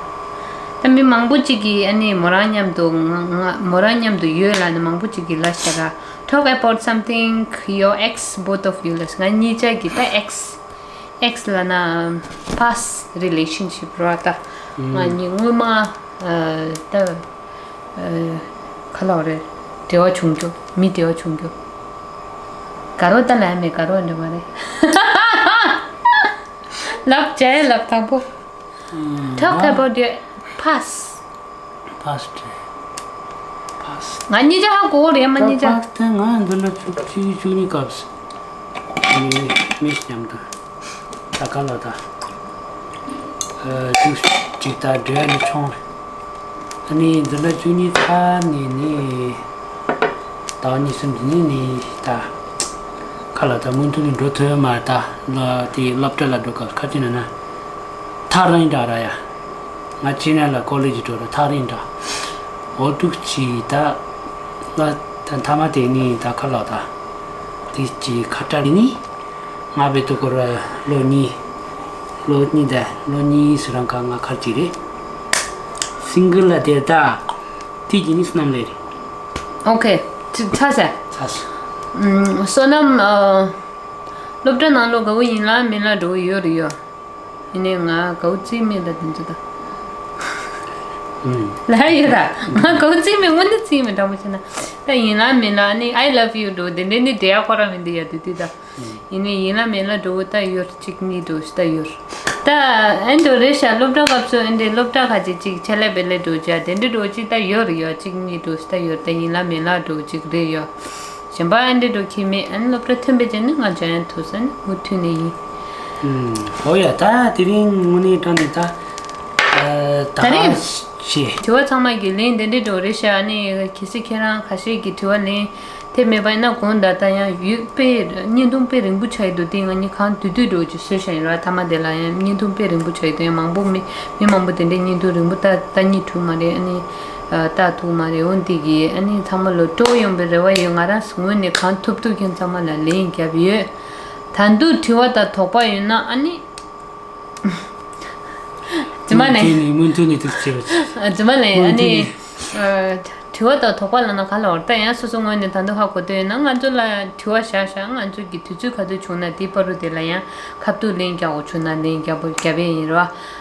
ད་མི་མང་པོ་ཅིག་གིས་ཨ་ནི་མོ་རང་མཉམ་དུ་ང་ང་མོ་རང་མཉམ་དུ་ཡོད་ལབ་ནི་མང་པོ་ཅིག་གིས་ལབ་ཤག་ར། Talk about something your ex, both of you ལབ་ཤག་ང་གཉིས་ཆ་གི་ད་ཨེག་སི། ཨེག་སི་ལབ་ན་past relationship རེད་པ། ད་ང་གཉིས་སྔོན་མ་ཨ་ད་ཨ་ག་ལབ་རེད། འབྲེལ་བ་བྱུང་རྒྱུ། མི་འབྲེལ་བ་བྱུང་རྒྱུ། དགའ་རོགས་ད་ལབ་མེད། དགའ་རོགས་འདྲ་མ་རེད། ལབ་བྱས་ལབ་དང་པོ། Talk about your past. Past. Past. ང་གཉིས་ཆ་ཧ་གོ་གི་རེད་མ། གཉིས་ཆ། Past དེ་ང་འདི་འདྲ་བཅུ་གཅིག་བཅུ་གཉིས་སྐབས་སུ། ཨ་ནི་མི་མཉམ་དུ་ད་ག་ལ་ད་ཨ་བཅུ་གཅིག་ད་འབྲེལ་ནི་ཆུང་། ཨ་ནི་འདི་འདྲ་བཅུ་གཉིས་ཚར་ནས་ནི་ཟླ་བ་གཉིས་གསུམ་དེ་ནས་ནི་ད་ག་ལ་ད་མུ་མཐུད་ནས་འགྲོ་ཐུབ་ཡོད་མ་རེད། ད་ལ་དེ་སློབ་གྲྭ་ལ་འགྲོ་སྐབས་ཁ་ཅིག་ན་ན་ཐག་རིང་དྲགས་ར་ཡ། ང་ཅི་ན་ལ་ཀོ་ལེ་ཇི་འགྲོ་ར་ཐག་རིང་དྲགས། འོ་འདུག་ཅིག་ད་ལ་ད་མཐའ་མ་དེ་ནི་ད་ག་ལ་ད་དེ་ཅིག་ཁ་བྲལ་ནི། ང་བའི་དུ་སྐོར་ལོ་གཉིས། ལོ་གཉིས་དང་ལོ་གཉིས་སུ་རང་ག་ང་ཁར་གྱི་རེད། སིང་གལ་ལ་དེ་ད་དེ་གྱི་ནི་སུ་ནམ་ལས་རེད། ཨོ་ཁེ། ཚ་ཚ་ས། ཚ་ས། བསོད་ནམས། སློབ་གྲྭ་ནང་ལོ་དགའ་བོ་ཡིན་ལ་མིན་ལ་འགྲོ་གི་ཡོད་རེད་ཡོད། ཡིན་ནའི་ང་དགའ་བོ་རྩིས་མེད་ལ་དེ་ཚོ་ད། ལ་ཡོད་ད། ང་དགའ་བོ་རྩིས་མེད། དངོས་གནས་རྩིས་མེད་དྲང་པོ་བྱས་ན། ད་ཡིན་ལ་མིན་ལ་ནི་I love you འགྲོ་དེ་འདྲའི་ནི་འབྲེལ་ཡག་ཁོ་རང་མི་འདུག་ཡ་དུས་དུས་ད། ཡིན་ནའི་ཡིན་ལ་མིན་ལ་འགྲོ་ད་ཡོད། གཅིག་གཉིས་འགྲོ་ད་ཡོད། ད་ཨེ་འགྲོ་རེད་ཤག་སློབ་གྲྭ་སྐབས་སུ་ཨེ་འདྲའི་སློབ་གྲྭ་ཁ་ཅིག་ཅིག་ཆ་ལེ་བེ་ལེ་འགྲོ་བྱ་དེ་འདྲའི་འགྲོ་ཅིག་ད་ཡོད་རེད་ཡོད། གཅིག་གཉིས་འགྲོ་ད་ཡོད། ད་ཡིན་ལ་མིན་ལ་འགྲོ་ཅིག་རེད་ཡོད། གཞན་པ་ཨེ་འདྲའི་འགྲོ་ཁྱི་མེད། ཨེ་སློབ་གྲྭ་ཐོན་པའི་རྗེས་ནི་ང་འཇོན་ཐུབ་ས་ནི་མུ་མཐུད་ནས་ཡིན། ཨོ་ཡ་ད་དེ་རིང་དངོས་གནས་དྲང་ནས་ད། ད་རིང་ཞེས། དྲི་བ་ཚང་མ་གི་ལན་དེ་འདྲའི་འགྲོ་རེད་ཤག་ཨ་ནི་གལ་སྲིད་ཁྱེད་རང་ཁ་ཤས་ཀྱི་དྲི་བ་ལན་དེ་མེད་པ་ཡིན་ན། དགོངས་དག་ད་ཡང་ཡོད་པའི་བརྙན་ཐུང་དཔེ་རིང་པོ་ཆགས་ཡོད་འདུག་དེ་ང་གཉིས་གང་དུས་དུས་འགྲོ་ཅིག་བཟོས་བཞག་ཡིན་ར། མཐའ་མ་དེ་ལ་ཡང་བརྙན་ཐུང་དཔེ་རིང་པོ་ཆགས་ཡོད་དུས་ཡང་མང་པོ་མི་མི་མང་པོ་དེ་འདྲའི་བརྙན་ཐུང་རིང་པོ་ལྟ་ལྟ་སྙིང་བྲོ་མ་རེད། ཨ་ནི་ལྟ་ཐུབ་མ་རེད། འོ་འདི་གི་ཨ་ནི་ཚང་མ་ལོ་སྤྲོ་ཡོང་པའི་རེ་བ་ཡོད། ང་རང་ངོས་ནས་གང་ཐུབ་ཐུབ་ཁྱེད་ཚང་མ་ལ་ལན་བརྒྱབ་ཡོད། ད་དུང་དྲི་བ་དང་དོགས་པ་ཡོད་ན་ཨ་ནི། རྫུན་མ་ནས། དེ་ནི་མུ་མཐུད་ནས་ཐུགས་རྗེ་ཆེ། རྫུན་མ་ནས། ཨ་ནི། དྲི་བ་དང་དོགས་པ་ལབ་ན་ག་ལ་བར་ད་ཡང་སོ་སོ་ངོས་ནས་ད་དུང་ཧ་གོ་འདོད་ཡོད་ན་ང་ཚོ་ལ་དྲི་བ་བཞག་བཞག་ང་ཚོ་གི་དུས་ཚོད་ག་དུས་བྱུང་ན་དེའི་བར་དུ་དེ་ལ་ཡང་ཁ་ཐུག་ལན་རྒྱག་དགོས་བྱུང་ན་ལན་རྒྱག་པོ་རྒྱབ་ཡས་ཡིན་ར།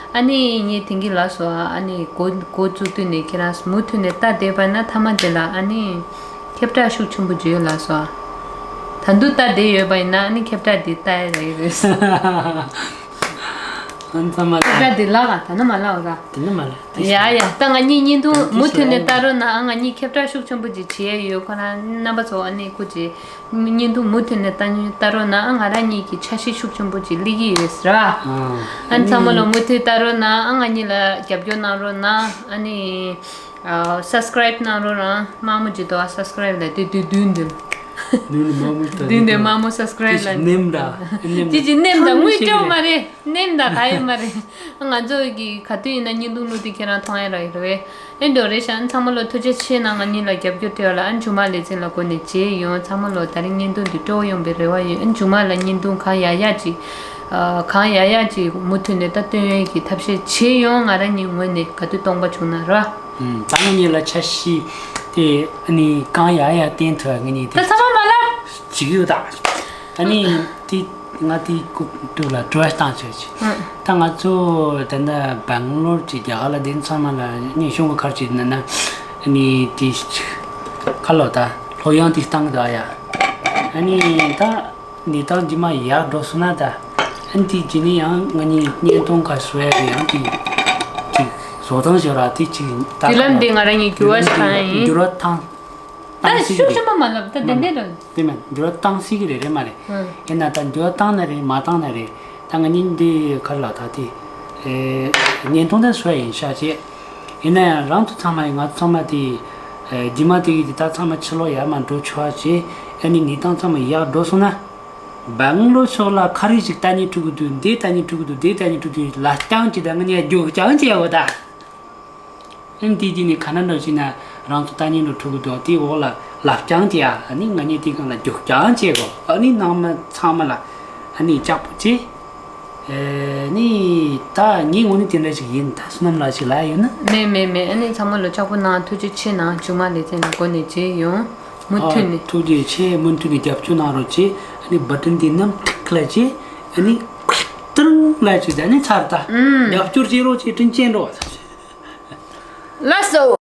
ཨ་ནི་ངས་དེང་གི་ལ་སོ་ཨ་ནི་འགོ་འགོ་བཙུགས་དུས་ནས་ཁྱེད་རང་མུ་མཐུད་ནས་ལྟ་བསྡད་པ་ན་མཐའ་མ་དེ་ལ་ཨ་ནི་ཁྱབ་བསྒྲགས་ཤུགས་ཆེན་པོ་བརྗོད་ལ་སོ། ད་དུང་ལྟ་བསྡད་ཡོད་པ་ཡིན་ན་ཨ་ནི་ཁྱབ་བསྒྲགས་དེ་ལྟ་ཡས་རེད། ཨ་ནི་ཚང་མ་ལ། ཁྱབ་བསྒྲགས་དེ་ལགས་ཨ་ད་ནི་མ་ལགས་ཨོ་ར། དེ་ནི་མ་ལགས་དེ། ཡ་ཡ་ད་ང་གཉིས་བརྙན་ཐུང་མུ་མཐུད་ནས་ལྟ་རོགས་གནང་། ཨ་ང་གཉིས་ཁྱབ་བསྒྲགས་ཤུགས་ཆེན་པོ་ཅིག་བྱེད་ཡས་ཡོད། ཁོ་རང་རྣམ་པ་ཚོ་ཨ་ནི་སྐུ་མཁྱེན། བརྙན་ཐུང་མུ་མཐུད་ནས་ལྟ་ལྟ་རོགས་གནང་། ང་རང་གཉིས་ཀྱི་འཆར་གཞི་ཤུགས་ཆེན་པོ་ཅིག་སླེབས་ཀྱི་ཡོད་ཟེར་བ། ཨ་ནི་ཚང་མ་ལོ་མུ་མཐུད་ལྟ་རོགས་གནང་། ཨ་ང་གཉིས་ལ་རྒྱབ་སྐྱོར་གནང་རོགས་གནང་། ཨ་ནི་སབ་སི་ཀ་རའིབ་གནང་རོགས་གནང་། དམར་མོ་ཅིག་འདུག་ཨ། སབ་སི་ཀ་རའིབ་ལ་དེ་དུས་བདུན་འདུག་མདུན་ནས་དམར་མོ་ལྟ། མདུན་ནས་དམར་མོ་སབ་སི་ཀ་རའིབ་ལ། ནེམ་ར་ནེམ། ཅི་ཅི་ནེམ་ད་དངུལ་སྤྲོད་མ་རེད། ནེམ་ད་ག་ཡོད་མ་རེད། ང་ཚོ་གི་ག་དུས་ཡིན་ན་བརྙན་ཐུང་བླུགས་དུས་ཁྱེད་རང་མཐོང་ཡ་རག་གི་རེད་པས། ཨེ་འགྲོ་རེད་ཤག་ཨ་ཚང་མ་ལོ་ཐུགས་རྗེ་ཆེ་གནང་། ང་གཉིས་ལ་རྒྱབ་སྐྱོར་སྤྲད་པ་ལ། ཨ་མཇུག་མ་ལེ་ཚན་ལ་སྒོ་ནས་མཇལ་ཡོང་། ཚང་མ་ལོ་ད་རིང་བརྙན་ཐུང་འདི་སྤྲོ་བོ་ཡོང་པའི་རེ་བ་ཡོད། ཨ་མཇུག་མ་ལ་བརྙན་ཐུང་གང་ཡག་ཡག་ཅིག་ཨ་གང་ཡག་ཡག་ཅིག་མུ་མཐུད་ནས་ད་སྟོན་ཡས་ཀྱི་ཐབས་ཤེས་བྱེད་ཡོང་། ང་རང་གཉིས་ངོས་ནས་ག་དུས་སྟོང་པ་བྱུང་ན་ར། ཨུམ། ད་ང་གཉིས་ལ་འཆར་གཞི་དེ་ཨ་ནི་གང་ཡག་ཡག་བསྟན་ཐུབ། ང་གཉིས་དེ་ད་ཚང་མ་མ་ལབ། བྱེད་ཀྱི་ཡོད་ད། ཨ་ནི་དེ་ང་དེ་ཀུ་ཏུ་ལ་དྲི་བ་བཏང་ཆོག་ཅིག་ཨུམ། ད་ང་ཚོ་ད་ལྟ་སྦང་ལོར་གྱི་རྒྱ་གར་ལ་བསྡད་ཚང་མ་ལ་ནི་གཞུང་གི་ཁར་ཅིག་ན་ན་ཨ་ནི་དེ་ཁ་ལོ་ད་ལྷོད་ཡངས་དེ་བཏང་གི་ད་ཡ། ཨ་ནི་ད། གནས་སྟངས་རྗེས་མ་ཡག་འགྲོ་སོང་ན་ད། ཨ་ནི་དེ་རྗེས་ནས་ཡང་ང་གཉིས་བརྙན་ཐུང་ཁ་བཟོ་ཡ་གི་ཡང་དེ་ཅིག་བཟོ་སྟངས་ཤིག་ར་དེ་ཅིག་ད། བརྒྱུད་ལམ་འདི་ང་རང་གཉིས་འགྱུར་བ་ཞིག་བཏང་ཡིན། འགྱུར་བ་བཏང་། ད་བཏང་སྲིད་ཀྱི་ཤུགས་རེད། ཆེན་པོ་མ་ལབ་ད་དེ་འདྲས་རེད། དེ་མིན་འགྱུར་བ་བཏང་སྲིད་ཀྱི་རེད་རེད་མ་རེད། ཧུམ། ཡིན་ན་ད་འགྱུར་བ་བཏང་ན་རེད་མ་བཏང་ན་རེད། ད་ང་གཉིས་འདི་ག་རེ་ལབ་ད་དེ། ཨེ། བརྙན་ཐུང་ད་བཟོ་ཡ་ཡིན་ཤག་ཅེས། ཡིན་ན་ཡང་རང་ཚོ་ཚང་མ་ཡིན་ང་ཚོ་ཚང་མ་དེ། ཨེ། རྗེས་མ་དེ་གི་དེ་ད་ཚང་མ་ཕྱི་ལོགས་ཡར་མར་འགྲོ་ཆོག་ཅེས། ཨ་ནི་གནས་སྟངས་ཚང་མ་ཡག་འགྲོ་སོང་ན། སྦང་ལོར་ཕྱོགས་ལ་ག་རེ་ཞིག་ལྟ་ཉན་འགྲོ་གི་འདུག་འདི་ལྟ་ཉན་འགྲོ་གི་འདུག་འདི་ལྟ་ཉན་འགྲོ་གི་འདུག་ལབ་རྐྱང་ཅིག་ད་ང་གཉིས་རྒྱུག་རྐྱང་ཅིག་ཡོད་ད། ཨ་ནི་དེ་རྗེས་ནས་ག་ན་འགྲོ་ཞིག་ན་རང་ཚོ་ལྟ་ཉན་འགྲོ་འགྲོ་གི་འདུག་དེ་འོག་ལ་ལབ་རྐྱང་ཅིག་ཡ། ཨ་ནི་ང་གཉིས་དེ་སྒང་ལ་རྒྱུག་རྐྱང་ཅིག་གོ་ཨ་ནི་ནང་མི་ཚང་མ་ལ་ཨ་ནི་ལྕགས་པོ་ཅིག་ཨེ་ནི་ད་ངའི་ངོས་ནས་དེ་འདྲ་ཞིག་ཡིན། ད་བསོད་ནམས་ལགས་ཞིག་ལབ་ཡོད་ན། མེད་མེད་མེད། ཨ་ནི་ཚང་མ་ལོ་ལྕགས་པོ་གནང་། ཐུགས་རྗེ་ཆེ་གནང་། མཇུག་མ་ལེ་ཚན་ལ་སྒོ་ནས་མཇལ་ཡོང་། མུ་མཐུད་ནས། ཨ་ཐུགས་རྗེ་ཆེ། མུ་མཐུད་ནས་རྒྱབ་སྐྱོར་གནང་རོགས་གྱིས། ཨ་ནི་བ་ཊན་འདི་ནམ་ཁྲིག་ལ་བྱས། ཨ་ནི་ཏིར་ལ་བྱས། ཨ་ནི་ཚར་ད། ཨུམ། རྒྱབ་སྐྱོར་བྱེད་རོགས་གྱིས། དྲིན་ཆེན་རོགས། ལགས་སོ།